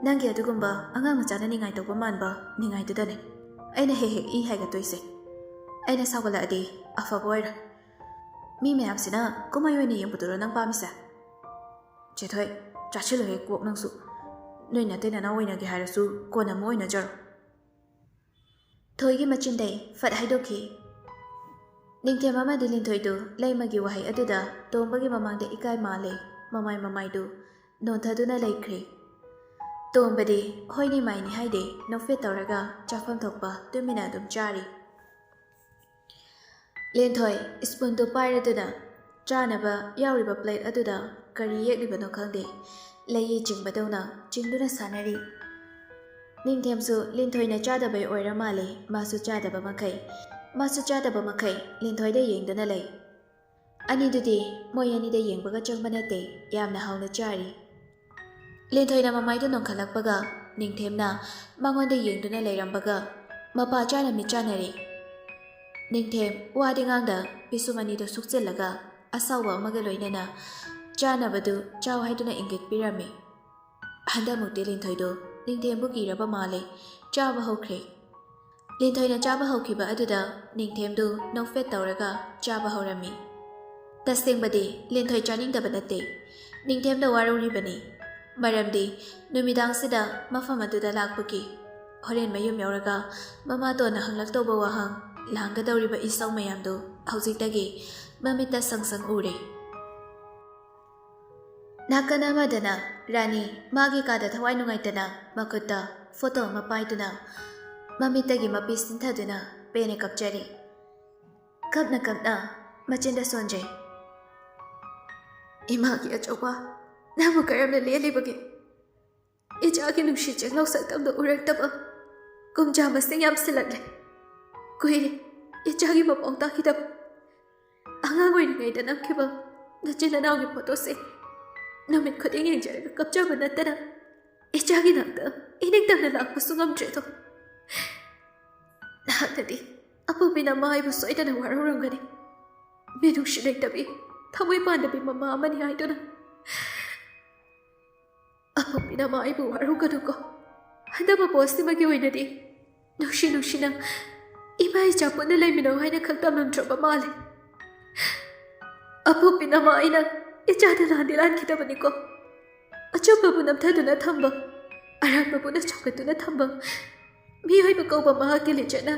ꯅꯪꯒꯤ ꯑꯗꯨꯒꯨꯝꯕ ꯑꯉꯥꯡ ꯃꯆꯥꯅ ꯅꯤꯡꯉꯥꯏ ꯇꯧꯕ ꯃꯥꯟꯕ ꯅꯤꯡꯉꯥꯏꯗꯨꯗꯅꯤ ꯑꯩꯅ ꯍꯦꯛ ꯍꯦꯛ ꯏ ꯍꯥꯏꯒꯠꯇꯣꯏꯁꯦ꯫ ꯑꯩꯅ ꯁꯥꯎꯒꯠꯂꯛꯑꯗꯤ ꯑꯐꯕ ꯑꯣꯏꯔꯣꯏ꯫ ꯃꯤ ꯃꯌꯥꯝꯁꯤꯅ ꯀꯨꯝꯍꯩ ꯑꯣꯏꯅ ꯌꯦꯡꯕꯗꯨꯔꯣ ꯅꯪ ꯄꯥꯝꯃꯤꯁꯦ? ꯆꯦꯊꯣꯏ, ꯆꯥꯁꯤꯜꯂꯨꯍꯦ ꯀꯣꯛ ꯅꯪꯁꯨ꯫ ꯅꯣꯏ ꯅꯇꯩ ꯅꯅꯥꯎ ꯑꯣꯏꯅꯒꯦ ꯍꯥꯏꯔꯁꯨ ꯀꯣꯟꯅ ꯑꯃꯨꯛ ꯑꯣꯏꯅꯖꯔꯣ꯫" ꯊꯣꯏꯒꯤ ꯃꯆꯤꯟꯗꯩ ꯐꯠ ꯍꯥꯏꯗꯣꯛꯈꯤ꯫ ꯅꯤꯡꯊꯦꯝ ꯑꯃꯗꯤ ꯂꯤꯟꯊꯣꯏꯗꯨ ꯂꯩꯃꯒꯤ ꯋꯥꯍꯩ ꯑꯗꯨꯗ ꯇꯣꯝꯕꯒꯤ ꯃꯃꯥꯡꯗ ꯏꯀꯥꯏ ꯃꯥꯜꯂꯦ꯫ ꯃꯃꯥꯏ ꯃꯃꯥꯏꯗꯨ ꯅꯣꯟꯊꯗꯨꯅ ꯂꯩꯈ꯭ꯔꯦ꯫ ꯇꯣꯝꯕꯗꯤ ꯍꯣꯏꯅꯤ ꯃꯥꯏꯅꯤ ꯍꯥꯏꯗꯦ, ꯅꯣꯛꯐꯦꯠ ꯇꯧꯔꯒ ꯆꯥꯐꯝ ꯊꯣꯛꯄ ꯇꯨꯃꯤꯟꯅ ꯑꯗꯨꯝ ꯆꯥꯔꯤ꯫ ꯂꯤꯟꯊꯣꯏ ꯁ꯭ꯄꯨꯟꯗꯨ ꯄꯥꯏꯔꯗꯨꯅ ꯆꯥꯅꯕ ꯌꯥꯎꯔꯤꯕ ꯄ꯭ꯂꯦꯠ ꯑꯗꯨꯗ ꯀꯔꯤ ꯌꯦꯛꯂꯤꯕꯅꯣ ꯈꯪꯗꯦ, ꯂꯩꯌꯤ ꯆꯤꯡꯕꯗꯧꯅ ꯆꯤꯡꯗꯨꯅ ꯁꯥꯟꯅꯔꯤ꯫ ꯅꯤꯡꯊꯦꯝꯁꯨ ꯂꯤꯟꯊꯣꯏꯅ ꯆꯥꯗꯕꯩ ꯑꯣꯏꯔ ꯃꯥꯜꯂꯦ, ꯃꯥꯁꯨ ꯆꯥꯗꯕ ꯃꯈꯩ, ꯃꯥꯁꯨ ꯆꯥꯗꯕ ꯃꯈꯩ ꯂꯤꯟꯊꯣꯏꯗ ꯌꯦꯡꯗꯨꯅ ꯂꯩ꯫ ꯑꯅꯤꯗꯨꯗꯤ ꯃꯣꯏ ꯑꯅꯤꯗ ꯌꯦꯡꯕꯒ ꯆꯪꯕ ꯅꯠꯇꯦ, ꯌꯥꯝꯅ ꯍꯥꯎꯅ ꯆꯥꯔꯤ꯫ ꯂꯤꯟꯊꯣꯏꯅ ꯃꯃꯥꯏꯗꯨ ꯅꯣꯟꯈꯠꯂꯛꯄꯒ ꯅꯤꯡꯊꯦꯝꯅ ꯃꯉꯣꯟꯗ ꯌꯦꯡꯗꯨꯅ ꯂꯩꯔꯝꯕꯒ ꯃꯄꯥ ꯆꯥꯅ ꯃꯤꯠ ꯆꯥꯅꯔꯦ꯫ ꯅꯤꯡꯊꯦꯝ ꯋꯥꯗꯤ ꯉꯥꯡꯗ ꯄꯤꯁꯨꯝ ꯑꯅꯤꯗꯨ ꯁꯨꯛꯆꯤꯜꯂꯒ ꯑꯁꯥꯎꯕ ꯑꯃꯒ ꯂꯣꯏꯅꯅ ꯆꯥꯅꯕꯗꯨ ꯆꯥꯎ ꯍꯥꯏꯗꯨꯅ ꯏꯪꯒꯤꯠ ꯄꯤꯔꯝꯃꯤ꯫ ꯍꯟꯗꯛꯃꯨꯛꯇꯤ ꯂꯤꯟꯊꯣꯏꯗꯨ ꯅꯤꯡꯊꯦꯝꯕꯨ ꯀꯤꯔꯕ ꯃꯥꯜꯂꯦ꯫ ꯆꯥꯕ ꯍꯧꯈ꯭ꯔꯦ꯫ ꯂꯤꯟꯊꯣꯏꯅ ꯆꯥꯕ ꯍꯧꯈꯤꯕ ꯑꯗꯨꯗ ꯅꯤꯡꯊꯦꯝꯗꯨ ꯅꯣꯛꯐꯦꯠ ꯇꯧꯔꯒ ꯆꯥꯕ ꯍꯧꯔꯝꯃꯤ꯫ ꯇꯁꯦꯡꯕꯗꯤ ꯂꯤꯟꯊꯣꯏ ꯆꯥꯅꯤꯡꯗꯕ ꯅꯠꯇꯦ, ꯅꯤꯡꯊꯦꯝꯗ ꯋꯥꯔꯧꯔꯤꯕꯅꯤ꯫ ꯃꯔꯝꯗꯤ ꯅꯨꯃꯤꯗꯥꯡꯁꯤꯗ ꯃꯐꯝ ꯑꯗꯨꯗ ꯂꯥꯛꯄꯒꯤ ꯍꯣꯔꯦꯟ ꯃꯌꯨꯝ ꯌꯧꯔꯒ ꯃꯃꯥꯇꯣꯟꯅ ꯍꯪꯂꯛꯇꯧꯕ ꯋꯥꯍꯪ ꯂꯥꯡꯒꯗꯧꯔꯤꯕ ꯏꯁꯧ ꯃꯌꯥꯝꯗꯨ ꯍꯧꯖꯤꯛꯇꯒꯤ ꯃꯃꯤꯠꯇ ꯁꯪ ꯁꯪ ꯎꯔꯦ꯫ ꯅꯥꯀꯟ ꯑꯃꯗꯅ ꯔꯥꯅꯤ ꯃꯥꯒꯤ ꯀꯥꯗ ꯊꯋꯥꯏ ꯅꯨꯡꯉꯥꯏꯇꯅ ꯃꯈꯨꯠꯇ ꯐꯣꯇꯣ ꯑꯃ ꯄꯥꯏꯗꯨꯅ ꯃꯃꯤꯠꯇꯒꯤ ꯃꯄꯤ ꯁꯤꯟꯊꯗꯨꯅ ꯄꯦꯟꯅ ꯀꯞꯆꯔꯤ꯫ ꯀꯞꯅ ꯀꯞꯅ ꯃꯆꯤꯟꯗ ꯁꯣꯟꯖꯩ꯫ "ꯏꯃꯥꯒꯤ ꯑꯆꯧꯕ, ꯅꯪꯕꯨ ꯀꯔꯝꯅ ꯂꯦꯜꯂꯤꯕꯒꯦ? ꯏꯆꯥꯒꯤ ꯅꯨꯡꯁꯤ ꯆꯦꯡꯂꯧ ꯁꯛꯇꯝꯗꯣ ꯎꯔꯛꯇꯕ ꯀꯨꯝꯖꯥ ꯃꯁꯤꯡ ꯌꯥꯝꯁꯤꯜꯂꯛꯂꯦ꯫ ꯀꯨꯏꯔꯦ ꯏꯆꯥꯒꯤ ꯃꯄꯥꯎ ꯇꯥꯈꯤꯗꯕ꯫ ꯑꯉꯥꯡ ꯑꯣꯏꯔꯤꯉꯩꯗ ꯅꯝꯈꯤꯕ ꯅꯆꯤꯟ ꯅꯅꯥꯎꯒꯤ ꯐꯣꯇꯣꯁꯦ ꯅꯨꯃꯤꯠ ꯈꯨꯗꯤꯡ ꯌꯦꯡꯖꯔꯒ ꯀꯞꯆꯕ ꯅꯠꯇꯅ ꯏꯆꯥꯒꯤ ꯅꯥꯛꯇ ꯏꯅꯤꯡꯇꯝꯅ ꯂꯥꯛꯄꯁꯨ ꯉꯝꯗ꯭ꯔꯦꯗꯣ꯫ ꯅꯍꯥꯛꯅꯗꯤ ꯑꯄꯣꯛꯄꯤ ꯅꯃꯥ ꯑꯩꯕꯨ ꯁꯣꯏꯗꯅ ꯋꯥꯔꯧꯔꯝꯒꯅꯤ꯫ ꯃꯤꯅꯨꯡꯁꯤ ꯂꯩꯇꯕꯤ, ꯊꯃꯣꯏ ꯄꯥꯟꯗꯕꯤ ꯃꯃꯥ ꯑꯃꯅꯤ ꯍꯥꯏꯗꯨꯅ꯫ ꯑꯄꯣꯛꯄꯤ ꯅꯃꯥ ꯑꯩꯕꯨ ꯋꯥꯔꯧꯒꯅꯨꯀꯣ꯫ ꯍꯟꯗꯛ ꯃꯄꯣꯛ ꯑꯁꯤꯃꯒꯤ ꯑꯣꯏꯅꯗꯤ ꯅꯨꯡꯁꯤ ꯅꯨꯡꯁꯤꯅ ꯏꯃꯥ ꯏꯆꯥ ꯄꯨꯟꯅ ꯂꯩꯃꯤꯟꯅꯧ ꯍꯥꯏꯅ ꯈꯛ ꯇꯝꯂꯝꯗ꯭ꯔꯕ ꯃꯥꯜꯂꯦ꯫ ꯑꯄꯣꯛꯄꯤ ꯅꯃꯥ ꯑꯩꯅ ꯏꯆꯥꯗ ꯂꯥꯟꯗꯤ ꯂꯥꯟꯈꯤꯗꯕꯅꯤꯀꯣ꯫ ꯑꯆꯨꯝꯕꯕꯨ ꯅꯝꯊꯗꯨꯅ ꯊꯝꯕ, ꯑꯔꯥꯟꯕꯕꯨꯅ ꯆꯥꯎꯈꯠꯇꯨꯅ ꯊꯝꯕ ꯃꯤꯑꯣꯏꯕ ꯀꯧꯕ ꯃꯍꯥꯛꯀꯤ ꯂꯤꯆꯠꯅ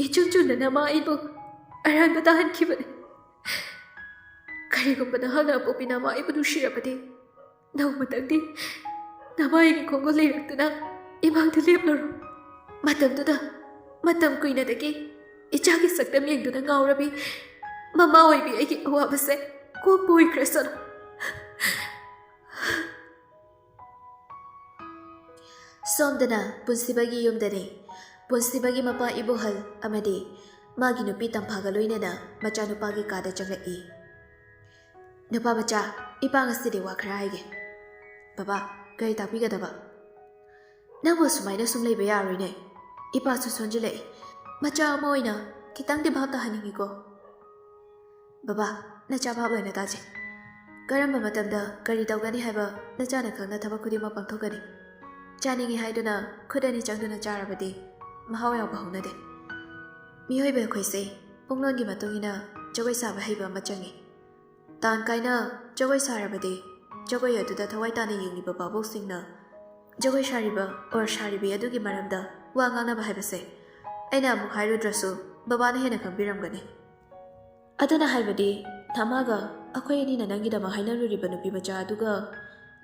ꯏꯆꯨꯝ ꯆꯨꯝꯅ ꯅꯃꯥ ꯑꯩꯕꯨ ꯑꯔꯥꯟꯕ ꯇꯥꯍꯟꯈꯤꯕꯅꯤ꯫ ꯀꯔꯤꯒꯨꯝꯕ ꯅꯍꯥꯛꯅ ꯑꯄꯣꯛꯄꯤ ꯅꯃꯥ ꯑꯩꯕꯨ ꯅꯨꯡꯁꯤꯔꯕꯗꯤ, ꯅꯣꯡꯃꯇꯪꯗꯤ ꯅꯃꯥ ꯑꯩꯒꯤ ꯈꯣꯡꯒꯨꯜ ꯂꯤꯔꯛꯇꯨꯅ ꯏꯃꯥꯡꯗ ꯂꯦꯞꯂꯨꯔꯣ꯫ ꯃꯇꯝꯗꯨꯗ ꯃꯇꯝ ꯀꯨꯏꯅꯗꯒꯤ ꯏꯆꯥꯒꯤ ꯁꯛꯇꯝ ꯌꯦꯡꯗꯨꯅ ꯉꯥꯎꯔꯕꯤ ꯃꯃꯥ ꯑꯣꯏꯕꯤ ꯑꯩꯒꯤ ꯑꯋꯥꯕꯁꯦ ꯀꯣꯛꯄ ꯑꯣꯏꯈ꯭ꯔꯁꯅꯨ꯫" ꯁꯣꯝꯗꯅ ꯄꯨꯟꯁꯤꯕꯒꯤ ꯌꯨꯝꯗꯅꯤ꯫ ꯄꯨꯟꯁꯤꯕꯒꯤ ꯃꯄꯥ ꯏꯕꯣꯍꯜ ꯑꯃꯗꯤ ꯃꯥꯒꯤ ꯅꯨꯄꯤ ꯇꯝꯐꯥꯒ ꯂꯣꯏꯅꯅ ꯃꯆꯥꯅꯨꯄꯥꯒꯤ ꯀꯥꯗ ꯆꯪꯂꯛꯏ꯫ "ꯅꯨꯄꯥ ꯃꯆꯥ, ꯏꯄꯥ ꯉꯁꯤꯗꯤ ꯋꯥ ꯈꯔ ꯍꯥꯏꯒꯦ꯫" "ꯕꯕꯥ, ꯀꯔꯤ ꯇꯥꯛꯄꯤꯒꯗꯕ?" "ꯅꯪꯕꯨ ꯁꯨꯃꯥꯏꯅ ꯁꯨꯝ ꯂꯩꯕ ꯌꯥꯔꯣꯏꯅꯦ꯫ ꯏꯄꯥꯁꯨ ꯁꯣꯟꯖꯤꯜꯂꯛꯏ꯫ ꯃꯆꯥ ꯑꯃ ꯑꯣꯏꯅ ꯈꯤꯇꯪꯗꯤ ꯚꯥꯞ ꯇꯥꯍꯟꯅꯤꯡꯉꯤꯀꯣ꯫" "ꯕꯕꯥ, ꯅꯆꯥ ꯚꯥꯞ ꯂꯣꯏꯅ ꯇꯥꯖꯩ꯫ ꯀꯔꯝꯕ ꯃꯇꯝꯗ ꯀꯔꯤ ꯇꯧꯒꯅꯤ ꯍꯥꯏꯕ ꯅꯆꯥꯅ ꯈꯪꯅ ꯊꯕꯛ ꯈꯨꯗꯤꯡꯃꯛ ꯄꯥꯡꯊꯣꯛꯀꯅꯤ꯫ ꯆꯥꯅꯤꯡꯉꯤ ꯍꯥꯏꯗꯨꯅ ꯈꯨꯠ ꯑꯅꯤ ꯆꯪꯗꯨꯅ ꯆꯥꯔꯕꯗꯤ ꯃꯍꯥꯎ ꯌꯥꯎꯕ ꯍꯧꯅꯗꯦ꯫ ꯃꯤꯑꯣꯏꯕ ꯑꯩꯈꯣꯏꯁꯦ ꯄꯨꯡꯂꯣꯟꯒꯤ ꯃꯇꯨꯡ ꯏꯟꯅ ꯖꯒꯣꯏ ꯁꯥꯕ ꯍꯩꯕ ꯑꯃ ꯆꯪꯏ꯫ ꯇꯥꯟ ꯀꯥꯏꯅ ꯖꯒꯣꯏ ꯁꯥꯔꯕꯗꯤ ꯖꯒꯣꯏ ꯑꯗꯨꯗ ꯊꯋꯥꯏ ꯇꯥꯅ ꯌꯦꯡꯂꯤꯕ ꯚꯥꯕꯣꯛꯁꯤꯡꯅ ꯖꯒꯣꯏ ꯁꯥꯔꯤꯕ ꯑꯣꯔ ꯁꯥꯔꯤꯕꯤ ꯑꯗꯨꯒꯤ ꯃꯔꯝꯗ ꯋꯥ ꯉꯥꯡꯅꯕ ꯍꯥꯏꯕꯁꯦ ꯑꯩꯅ ꯑꯃꯨꯛ ꯍꯥꯏꯔꯨꯗ꯭ꯔꯁꯨ ꯕꯕꯥꯅ ꯍꯦꯟꯅ ꯈꯪꯕꯤꯔꯝꯒꯅꯤ꯫ ꯑꯗꯨꯅ ꯍꯥꯏꯕꯗꯤ, ꯅꯃꯥꯒ ꯑꯩꯈꯣꯏ ꯑꯅꯤꯅ ꯅꯪꯒꯤꯗꯃꯛ ꯍꯥꯏꯅꯔꯨꯔꯤꯕ ꯅꯨꯄꯤ ꯃꯆꯥ ꯑꯗꯨꯒ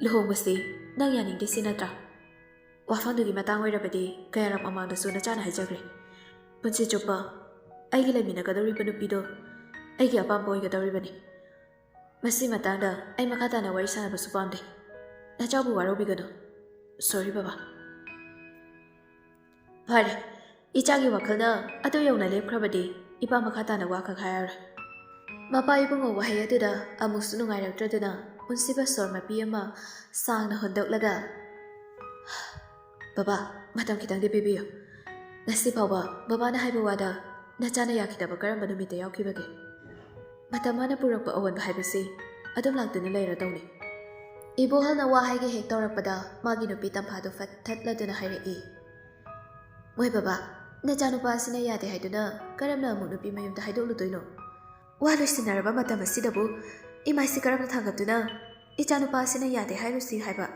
ꯂꯨꯍꯣꯡꯕꯁꯤ ꯅꯪ ꯌꯥꯅꯤꯡꯗꯦ ꯁꯤ ꯅꯠꯇ꯭ꯔꯥ? ꯋꯥꯐꯝꯗꯨꯒꯤ ꯃꯇꯥꯡ ꯑꯣꯏꯔꯕꯗꯤ ꯀꯌꯥꯔꯛ ꯃꯃꯥꯡꯗꯁꯨ ꯅꯆꯥꯅ ꯍꯥꯏꯖꯈ꯭ꯔꯦ꯫ ꯄꯨꯟꯁꯤ ꯆꯨꯞꯄ ꯑꯩꯒꯤ ꯂꯩꯃꯤꯟꯅꯒꯗꯧꯔꯤꯕ ꯅꯨꯄꯤꯗꯣ ꯑꯩꯒꯤ ꯑꯄꯥꯝꯕ ꯑꯣꯏꯒꯗꯧꯔꯤꯕꯅꯤ꯫ ꯃꯁꯤ ꯃꯇꯥꯡꯗ ꯑꯩ ꯃꯈꯥ ꯇꯥꯅ ꯋꯥꯔꯤ ꯁꯥꯟꯅꯕꯁꯨ ꯄꯥꯝꯗꯦ꯫ ꯅꯆꯥꯕꯨ ꯋꯥꯔꯧꯕꯤꯒꯅꯨ꯫ ꯁꯣꯔꯤ ꯕꯕꯥ꯫ ꯐꯔꯦ, ꯏꯆꯥꯒꯤ ꯋꯥꯈꯜꯅ ꯑꯗꯨ ꯌꯧꯅ ꯂꯦꯞꯈ꯭ꯔꯕꯗꯤ ꯏꯄꯥ ꯃꯈꯥ ꯇꯥꯅ ꯋꯥ ꯈꯛ ꯍꯥꯏꯔꯔꯣꯏ꯫ ꯃꯄꯥ ꯏꯕꯨꯡꯉꯣ ꯋꯥꯍꯩ ꯑꯗꯨꯗ ꯑꯃꯨꯛꯁꯨ ꯅꯨꯡꯉꯥꯏꯔꯛꯇ꯭ꯔꯗꯨꯅ ꯄꯨꯟꯁꯤꯕ ꯁꯣꯔ ꯃꯄꯤ ꯑꯃ ꯁꯥꯡꯅ ꯍꯣꯟꯗꯣꯛꯂꯒ, "ꯕꯕꯥ, ꯃꯇꯝ ꯈꯤꯇꯪꯗꯤ ꯄꯤꯕꯤꯌꯨ꯫ ꯉꯁꯤ ꯐꯥꯎꯕ ꯕꯕꯥꯅ ꯍꯥꯏꯕ ꯋꯥꯗ ꯅꯆꯥꯅ ꯌꯥꯈꯤꯗꯕ ꯀꯔꯝꯕ ꯅꯨꯃꯤꯠꯇ ꯌꯥꯎꯈꯤꯕꯒꯦ? ꯃꯇꯝ ꯃꯥꯅ ꯄꯨꯔꯛꯄ ꯑꯑꯣꯟꯕ ꯍꯥꯏꯕꯁꯤ ꯑꯗꯨꯝ ꯂꯥꯛꯇꯨꯅ ꯂꯩꯔꯗꯧꯅꯤ꯫" ꯏꯕꯣꯍꯜꯅ ꯋꯥ ꯍꯥꯏꯒꯦ ꯍꯦꯛ ꯇꯧꯔꯛꯄꯗ ꯃꯥꯒꯤ ꯅꯨꯄꯤ ꯇꯝꯐꯥꯗꯨ ꯐꯠ ꯊꯠꯂꯗꯨꯅ ꯍꯥꯏꯔꯛꯏ, "ꯃꯣꯏ ꯕꯕꯥ, ꯅꯆꯥꯅꯨꯄꯥ ꯑꯁꯤꯅ ꯌꯥꯗꯦ ꯍꯥꯏꯗꯨꯅ ꯀꯔꯝꯅ ꯑꯃꯨꯛ ꯅꯨꯄꯤ ꯃꯌꯨꯝꯗ ꯍꯥꯏꯗꯣꯛꯂꯨꯗꯣꯏꯅꯣ? ꯋꯥ ꯂꯣꯏꯁꯤꯟꯅꯔꯕ ꯃꯇꯝ ꯑꯁꯤꯗꯕꯨ ꯏꯃꯥꯏꯁꯤ ꯀꯔꯝꯅ ꯊꯥꯡꯒꯠꯇꯨꯅ ꯏꯆꯥꯅꯨꯄꯥ ꯑꯁꯤꯅ ꯌꯥꯗꯦ ꯍꯥꯏꯔꯨꯁꯤ ꯍꯥꯏꯕ?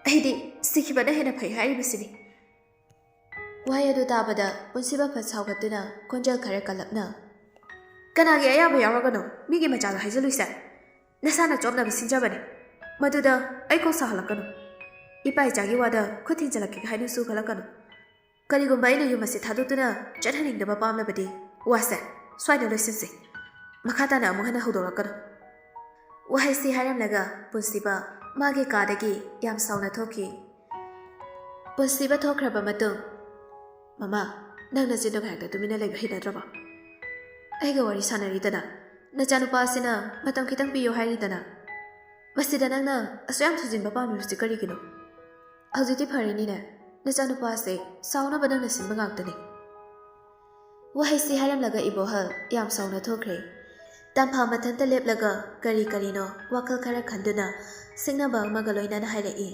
ꯑꯩꯗꯤ ꯁꯤꯈꯤꯕꯅ ꯍꯦꯟꯅ ꯐꯩ ꯍꯥꯏꯔꯤꯕꯁꯤꯅꯤ꯫" ꯋꯥꯍꯩ ꯑꯗꯨ ꯇꯥꯕꯗ ꯄꯨꯟꯁꯤꯕ ꯐꯠ ꯁꯥꯎꯒꯠꯇꯨꯅ ꯈꯣꯟꯖꯦꯜ ꯈꯔ ꯀꯜꯂꯞꯅ, "ꯀꯅꯥꯒꯤ ꯑꯌꯥꯕ ꯌꯥꯎꯔꯒꯅꯣ ꯃꯤꯒꯤ ꯃꯆꯥꯗ ꯍꯥꯏꯖꯜꯂꯨꯏꯁꯦ? ꯅꯁꯥꯅ ꯆꯣꯞꯅꯕ ꯁꯤꯟꯖꯕꯅꯤ꯫ ꯃꯗꯨꯗ ꯑꯩ ꯀꯣꯛ ꯁꯥꯍꯜꯂꯛꯀꯅꯨ꯫ ꯏꯄꯥ ꯏꯆꯥꯒꯤ ꯋꯥꯗ ꯈꯨꯠ ꯊꯤꯟꯖꯜꯂꯛꯀꯦ ꯍꯥꯏꯅꯁꯨ ꯈꯜꯂꯛꯀꯅꯨ꯫ ꯀꯔꯤꯒꯨꯝꯕ ꯑꯩꯅ ꯌꯨꯝ ꯑꯁꯤ ꯊꯥꯗꯣꯛꯇꯨꯅ ꯆꯠꯍꯟꯅꯤꯡꯗꯕ ꯄꯥꯝꯂꯕꯗꯤ ꯋꯥꯁꯦ ꯁ꯭ꯋꯥꯏꯗ ꯂꯣꯏꯁꯤꯟꯁꯤ꯫ ꯃꯈꯥ ꯇꯥꯅ ꯑꯃꯨꯛ ꯍꯟꯅ ꯍꯧꯗꯣꯔꯛꯀꯅꯨ꯫" ꯋꯥꯍꯩꯁꯤ ꯍꯥꯏꯔꯝꯂꯒ ꯄꯨꯟꯁꯤꯕ ꯃꯥꯒꯤ ꯀꯥꯗꯒꯤ ꯌꯥꯝ ꯁꯥꯎꯅ ꯊꯣꯛꯈꯤ꯫ ꯄꯨꯟꯁꯤꯕ ꯊꯣꯛꯈ꯭ꯔꯕ ꯃꯇꯨꯡ, "ꯃꯃꯥ, ꯅꯪ ꯅꯆꯤꯟꯗꯣ ꯉꯥꯏꯍꯥꯛꯇ ꯇꯨꯃꯤꯟꯅ ꯂꯩꯕ ꯍꯩꯅꯗ꯭ꯔꯕꯣ? ꯑꯩꯒ ꯋꯥꯔꯤ ꯁꯥꯟꯅꯔꯤꯗꯅ, ꯅꯆꯥꯅꯨꯄꯥ ꯑꯁꯤꯅ ꯃꯇꯝ ꯈꯤꯇꯪ ꯄꯤꯌꯨ ꯍꯥꯏꯔꯤꯗꯅ, ꯃꯁꯤꯗ ꯅꯪꯅ ꯑꯁꯨꯛ ꯌꯥꯝ ꯊꯨꯖꯤꯟꯕ ꯄꯥꯝꯂꯤꯕꯁꯤ ꯀꯔꯤꯒꯤꯅꯣ? ꯍꯧꯖꯤꯛꯇꯤ ꯐꯔꯦꯅꯤꯅꯦ, ꯅꯆꯥꯅꯨꯄꯥ ꯑꯁꯦ ꯁꯥꯎꯅꯕ ꯅꯪꯅ ꯁꯤꯟꯕ ꯉꯥꯛꯇꯅꯤ꯫" ꯋꯥꯍꯩꯁꯤ ꯍꯥꯏꯔꯝꯂꯒ ꯏꯕꯣꯍꯜ ꯌꯥꯝ ꯁꯥꯎꯅ ꯊꯣꯛꯈ꯭ꯔꯦ꯫ ꯇꯝꯐꯥ ꯃꯊꯟꯇ ꯂꯦꯞꯂꯒ ꯀꯔꯤ ꯀꯔꯤꯅꯣ ꯋꯥꯈꯜ ꯈꯔ ꯈꯟꯗꯨꯅ ꯁꯤꯡꯅꯕ ꯑꯃꯒ ꯂꯣꯏꯅꯅ ꯍꯥꯏꯔꯛꯏ꯫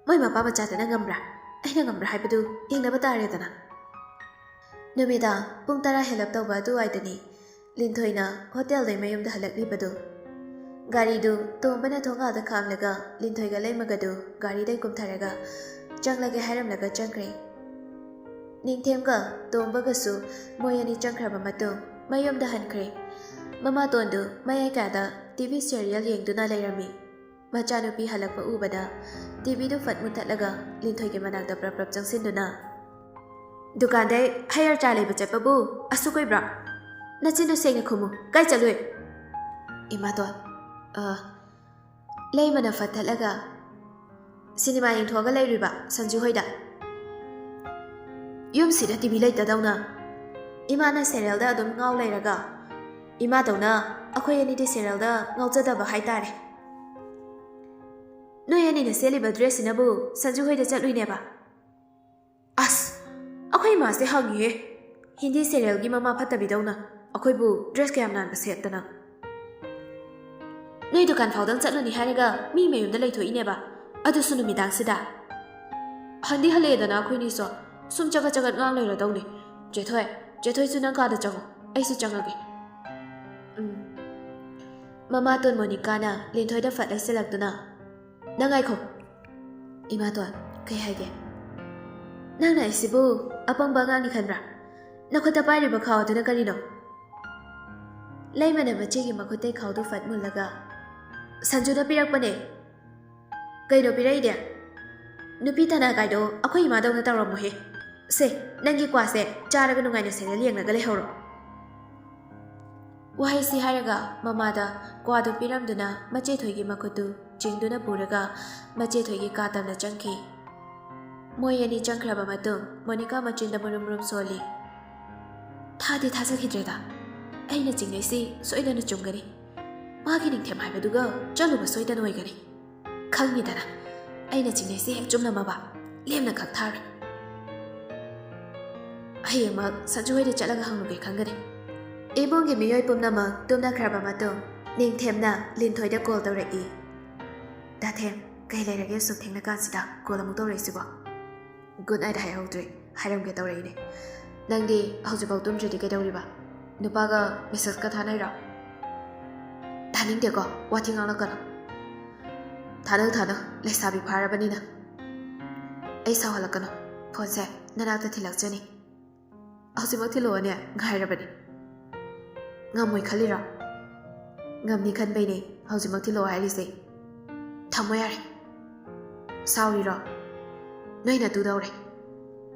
"ꯃꯣꯏ ꯃꯄꯥ ꯃꯆꯥꯗꯨꯅ ꯉꯝꯕ꯭ꯔꯥ? ꯑꯩꯅ ꯉꯝꯕ꯭ꯔꯥ ꯍꯥꯏꯕꯗꯨ ꯌꯦꯡꯅꯕ ꯇꯥꯔꯦꯗꯅ꯫" ꯅꯨꯃꯤꯗꯥꯡ ꯄꯨꯡ ꯇꯔꯥ ꯍꯦꯜꯂꯞ ꯇꯧꯕ ꯑꯗꯨꯋꯥꯏꯗꯅꯤ ꯂꯤꯟꯊꯣꯏꯅ ꯍꯣꯇꯦꯜꯗꯩ ꯃꯌꯨꯝꯗ ꯍꯜꯂꯛꯂꯤꯕꯗꯨ꯫ ꯒꯥꯔꯤꯗꯨ ꯇꯣꯝꯕꯅ ꯊꯣꯡꯒꯥꯜꯗ ꯈꯥꯝꯂꯒ ꯂꯤꯟꯊꯣꯏꯒ ꯂꯩꯃꯒꯗꯨ ꯒꯥꯔꯤꯗꯩ ꯀꯨꯝꯊꯔꯒ ꯆꯪꯂꯒꯦ ꯍꯥꯏꯔꯝꯂꯒ ꯆꯪꯈ꯭ꯔꯦ꯫ ꯅꯤꯡꯊꯦꯝꯒ ꯇꯣꯝꯕꯒꯁꯨ ꯃꯣꯏ ꯑꯅꯤ ꯆꯪꯈ꯭ꯔꯕ ꯃꯇꯨꯡ ꯃꯌꯨꯝꯗ ꯍꯟꯈ꯭ꯔꯦ꯫ ꯃꯃꯥꯇꯣꯟꯗꯨ ꯃꯌꯥꯏ ꯀꯥꯗ ꯇꯤ ꯚꯤ serial ꯌꯦꯡꯗꯨꯅ ꯂꯩꯔꯝꯃꯤ꯫ ꯃꯆꯥꯅꯨꯄꯤ ꯍꯜꯂꯛꯄ ꯎꯕꯗ ꯇꯤ ꯚꯤꯗꯨ ꯐꯠ ꯃꯨꯠꯊꯠꯂꯒ ꯂꯤꯟꯊꯣꯏꯒꯤ ꯃꯅꯥꯛꯇ ꯄ꯭ꯔꯞ ꯄ꯭ꯔꯞ ꯆꯪꯁꯤꯟꯗꯨꯅ, "ꯗꯨꯀꯥꯟꯗꯩ ꯍꯩꯌꯔ ꯆꯥ ꯂꯩꯕ ꯆꯠꯄꯕꯨ ꯑꯁꯨꯛ ꯀꯨꯏꯕ꯭ꯔꯥ? ꯅꯆꯤꯟꯗꯨ ꯁꯦꯡꯅ ꯈꯨꯝꯃꯨ, ꯀꯥꯏ ꯆꯠꯂꯨꯏ?" "ꯏꯃꯥꯇꯣꯟ, ꯑ," ꯂꯩꯃꯅ ꯐꯠ ꯊꯠꯂꯒ, "ꯁꯤꯅꯦꯃꯥ ꯌꯦꯡꯊꯣꯛꯑꯒ ꯂꯩꯔꯨꯏꯕ ꯁꯟꯖꯨ ꯍꯣꯏꯗ꯫" ꯌꯨꯝꯁꯤꯗ ꯇꯤ ꯚꯤ ꯂꯩꯇꯗꯧꯅ ꯏꯃꯥꯅ serialꯗ ꯑꯗꯨꯝ ꯉꯥꯎ ꯂꯩꯔꯒ, ꯏꯃꯥꯗꯧꯅ ꯑꯩꯈꯣꯏ ꯑꯅꯤꯗꯤ serialꯗ ꯉꯥꯎꯖꯗꯕ ꯍꯥꯏꯇꯥꯔꯦ꯫ "ꯅꯣꯏ ꯑꯅꯤꯅ ꯁꯦꯠꯂꯤꯕ dressꯁꯤꯅꯕꯨ ꯁꯟꯖꯨ ꯍꯣꯏꯗ ꯆꯠꯂꯨꯏꯅꯦꯕ?" "ꯑꯁ, ꯑꯩꯈꯣꯏ ꯏꯃꯥꯁꯦ ꯍꯪꯉꯤꯍꯦ꯫ ꯍꯤꯟꯗꯤ serialꯒꯤ ꯃꯃꯥ ꯐꯠꯇꯕꯤꯗꯧꯅ ꯑꯩꯈꯣꯏꯕꯨ dress ꯀꯌꯥꯝ ꯅꯥꯟꯕ ꯁꯦꯠꯇꯅ꯫ ꯅꯣꯏ ꯗꯨꯀꯥꯟ ꯐꯥꯎꯗꯪ ꯆꯠꯂꯨꯅꯤ ꯍꯥꯏꯔꯒ ꯃꯤ ꯃꯌꯨꯝꯗ ꯂꯩꯊꯣꯛꯏꯅꯦꯕ, ꯑꯗꯨꯁꯨ ꯅꯨꯃꯤꯗꯥꯡꯁꯤꯗ꯫" "ꯍꯟꯗꯤ ꯍꯜꯂꯛꯑꯦꯗꯅ ꯑꯩꯈꯣꯏꯅꯤꯁꯨ, ꯁꯨꯝ ꯆꯒꯠ ꯆꯒꯠ ꯉꯥꯡ ꯂꯩꯔꯗꯧꯅꯤ꯫ ꯆꯦꯊꯣꯏ, ꯆꯦꯊꯣꯏꯁꯨ ꯅꯪ ꯀꯥꯗ ꯆꯪꯉꯣ, ꯑꯩꯁꯨ ꯆꯪꯉꯒꯦ꯫" ꯎꯝ꯫ ꯃꯃꯥꯇꯣꯟ ꯃꯣꯅꯤꯀꯥꯅ ꯂꯤꯟꯊꯣꯏꯗ ꯐꯠ ꯂꯩꯁꯤꯜꯂꯛꯇꯨꯅ, "ꯅꯪ ꯉꯥꯏꯈꯣ꯫" "ꯏꯃꯥꯇꯣꯟ, ꯀꯩ ꯍꯥꯏꯒꯦ?" "ꯅꯪꯅ ꯑꯩꯁꯤꯕꯨ ꯑꯄꯪꯕ ꯑꯉꯥꯡꯅꯤ ꯈꯟꯕ꯭ꯔꯥ? ꯅꯈꯨꯠꯇ ꯄꯥꯏꯔꯤꯕ ꯈꯥꯎ ꯑꯗꯨꯅ ꯀꯔꯤꯅꯣ?" ꯂꯩꯃꯅ ꯃꯆꯦꯒꯤ ꯃꯈꯨꯠꯇꯩ ꯈꯥꯎꯗꯨ ꯐꯠ ꯃꯨꯜꯂꯒ, "ꯁꯟꯖꯨꯅ ꯄꯤꯔꯛꯄꯅꯦ꯫" "ꯀꯩꯅꯣ ꯄꯤꯔꯛꯏꯗꯤ? ꯅꯨꯄꯤ ꯇꯅꯥ ꯀꯥꯏꯗꯣ ꯑꯩꯈꯣꯏ ꯏꯃꯥꯗꯧꯅ ꯇꯧꯔꯝꯃꯣꯍꯦ꯫ ꯁꯦ, ꯅꯪꯒꯤ ꯀ꯭ꯋꯥꯁꯦ ꯆꯥꯔꯒ ꯅꯨꯡꯉꯥꯏꯅ serial ꯌꯦꯡꯂꯒ ꯂꯩꯍꯧꯔꯣ꯫" ꯋꯥꯍꯩꯁꯤ ꯍꯥꯏꯔꯒ ꯃꯃꯥꯗ ꯀ꯭ꯋꯥꯗꯨ ꯄꯤꯔꯝꯗꯨꯅ ꯃꯆꯦꯊꯣꯏꯒꯤ ꯃꯈꯨꯠꯇꯨ ꯆꯤꯡꯗꯨꯅ ꯄꯨꯔꯒ ꯃꯆꯦꯊꯣꯏꯒꯤ ꯀꯥ ꯇꯝꯅ ꯆꯪꯈꯤ꯫ ꯃꯣꯏ ꯑꯅꯤ ꯆꯪꯈ꯭ꯔꯕ ꯃꯇꯨꯡ ꯃꯣꯅꯤꯀꯥ ꯃꯆꯤꯟꯗ ꯃꯨꯔꯨꯝ ꯃꯨꯔꯨꯝ ꯁꯣꯜꯂꯤ꯫ "ꯊꯥꯗꯤ ꯊꯥꯖꯈꯤꯗ꯭ꯔꯦꯗ꯫ ꯑꯩꯅ ꯆꯤꯡꯅꯩꯁꯤ ꯁꯣꯏꯗꯅ ꯆꯨꯝꯒꯅꯤ꯫ ꯃꯥꯒꯤ ꯅꯤꯡꯊꯦꯝ ꯍꯥꯏꯕꯗꯨꯒ ꯆꯠꯂꯨꯕ ꯁꯣꯏꯗꯅ ꯑꯣꯏꯒꯅꯤ꯫ ꯈꯪꯉꯤꯗꯅ, ꯑꯩꯅ ꯆꯤꯡꯅꯩꯁꯤ ꯍꯦꯛ ꯆꯨꯝꯂꯝꯃꯕ ꯂꯦꯝꯅ ꯈꯛ ꯊꯥꯔꯣꯏ꯫ ꯍꯌꯦꯡꯃꯛ ꯁꯟꯖꯨ ꯍꯣꯏꯗ ꯆꯠꯂꯒ ꯍꯪꯂꯨꯒꯦ ꯈꯟꯒꯅꯤ꯫" ꯏꯃꯨꯡꯒꯤ ꯃꯤꯑꯣꯏ ꯄꯨꯝꯅꯃꯛ ꯇꯨꯝꯅꯈ꯭ꯔꯕ ꯃꯇꯨꯡ, ꯅꯤꯡꯊꯦꯝꯅ ꯂꯤꯟꯊꯣꯏꯗ ꯀꯣꯜ ꯇꯧꯔꯛꯏ꯫ "ꯗꯥꯊꯦꯝ, ꯀꯩ ꯂꯩꯔꯒꯦ ꯑꯁꯨꯛ ꯊꯦꯡꯅ ꯀꯥꯟꯁꯤꯗ ꯀꯣꯜ ꯑꯃꯨꯛ ꯇꯧꯔꯛꯏꯁꯤꯕꯣ? ꯒꯨꯗ ꯅꯥꯏꯠ ꯍꯥꯏꯍꯧꯗ꯭ꯔꯤ, ꯍꯥꯏꯔꯝꯒꯦ ꯇꯧꯔꯛꯏꯅꯦ꯫ ꯅꯪꯗꯤ ꯍꯧꯖꯤꯛꯐꯥꯎ ꯇꯨꯝꯗ꯭ꯔꯤꯗꯤ ꯀꯩꯗꯧꯔꯤꯕ? ꯅꯨꯄꯥꯒ ꯃꯦꯁꯦꯖꯀ ꯊꯥꯅꯩꯔꯣ?" "ꯇꯥꯅꯤꯡꯗꯦꯀꯣ, ꯋꯥꯊꯤ ꯉꯥꯡꯂꯛꯀꯅꯨ꯫ ꯊꯥꯅꯧ ꯊꯥꯅꯧ, ꯂꯩꯁꯥꯕꯤ ꯐꯥꯔꯕꯅꯤꯅ꯫ ꯑꯩ ꯁꯥꯎꯍꯜꯂꯛꯀꯅꯨ, ꯐꯣꯟꯁꯦ ꯅꯅꯥꯛꯇ ꯊꯤꯜꯂꯛꯆꯅꯤ꯫ ꯍꯧꯖꯤꯛꯃꯛ ꯊꯤꯜꯂꯛꯑꯣꯅꯦ, ꯉꯥꯏꯔꯕꯅꯤ꯫ ꯉꯝꯃꯣꯏ ꯈꯜꯂꯤꯔꯣ? ꯉꯝꯅꯤ ꯈꯟꯕꯩꯅꯦ ꯍꯧꯖꯤꯛꯃꯛ ꯊꯤꯜꯂꯛꯑꯣ ꯍꯥꯏꯔꯤꯁꯦ꯫ ꯊꯝꯃꯣ ꯌꯥꯔꯦ꯫ ꯁꯥꯎꯔꯤꯔꯣ? ꯅꯣꯏ ꯅꯇꯨꯗꯧꯔꯦ꯫"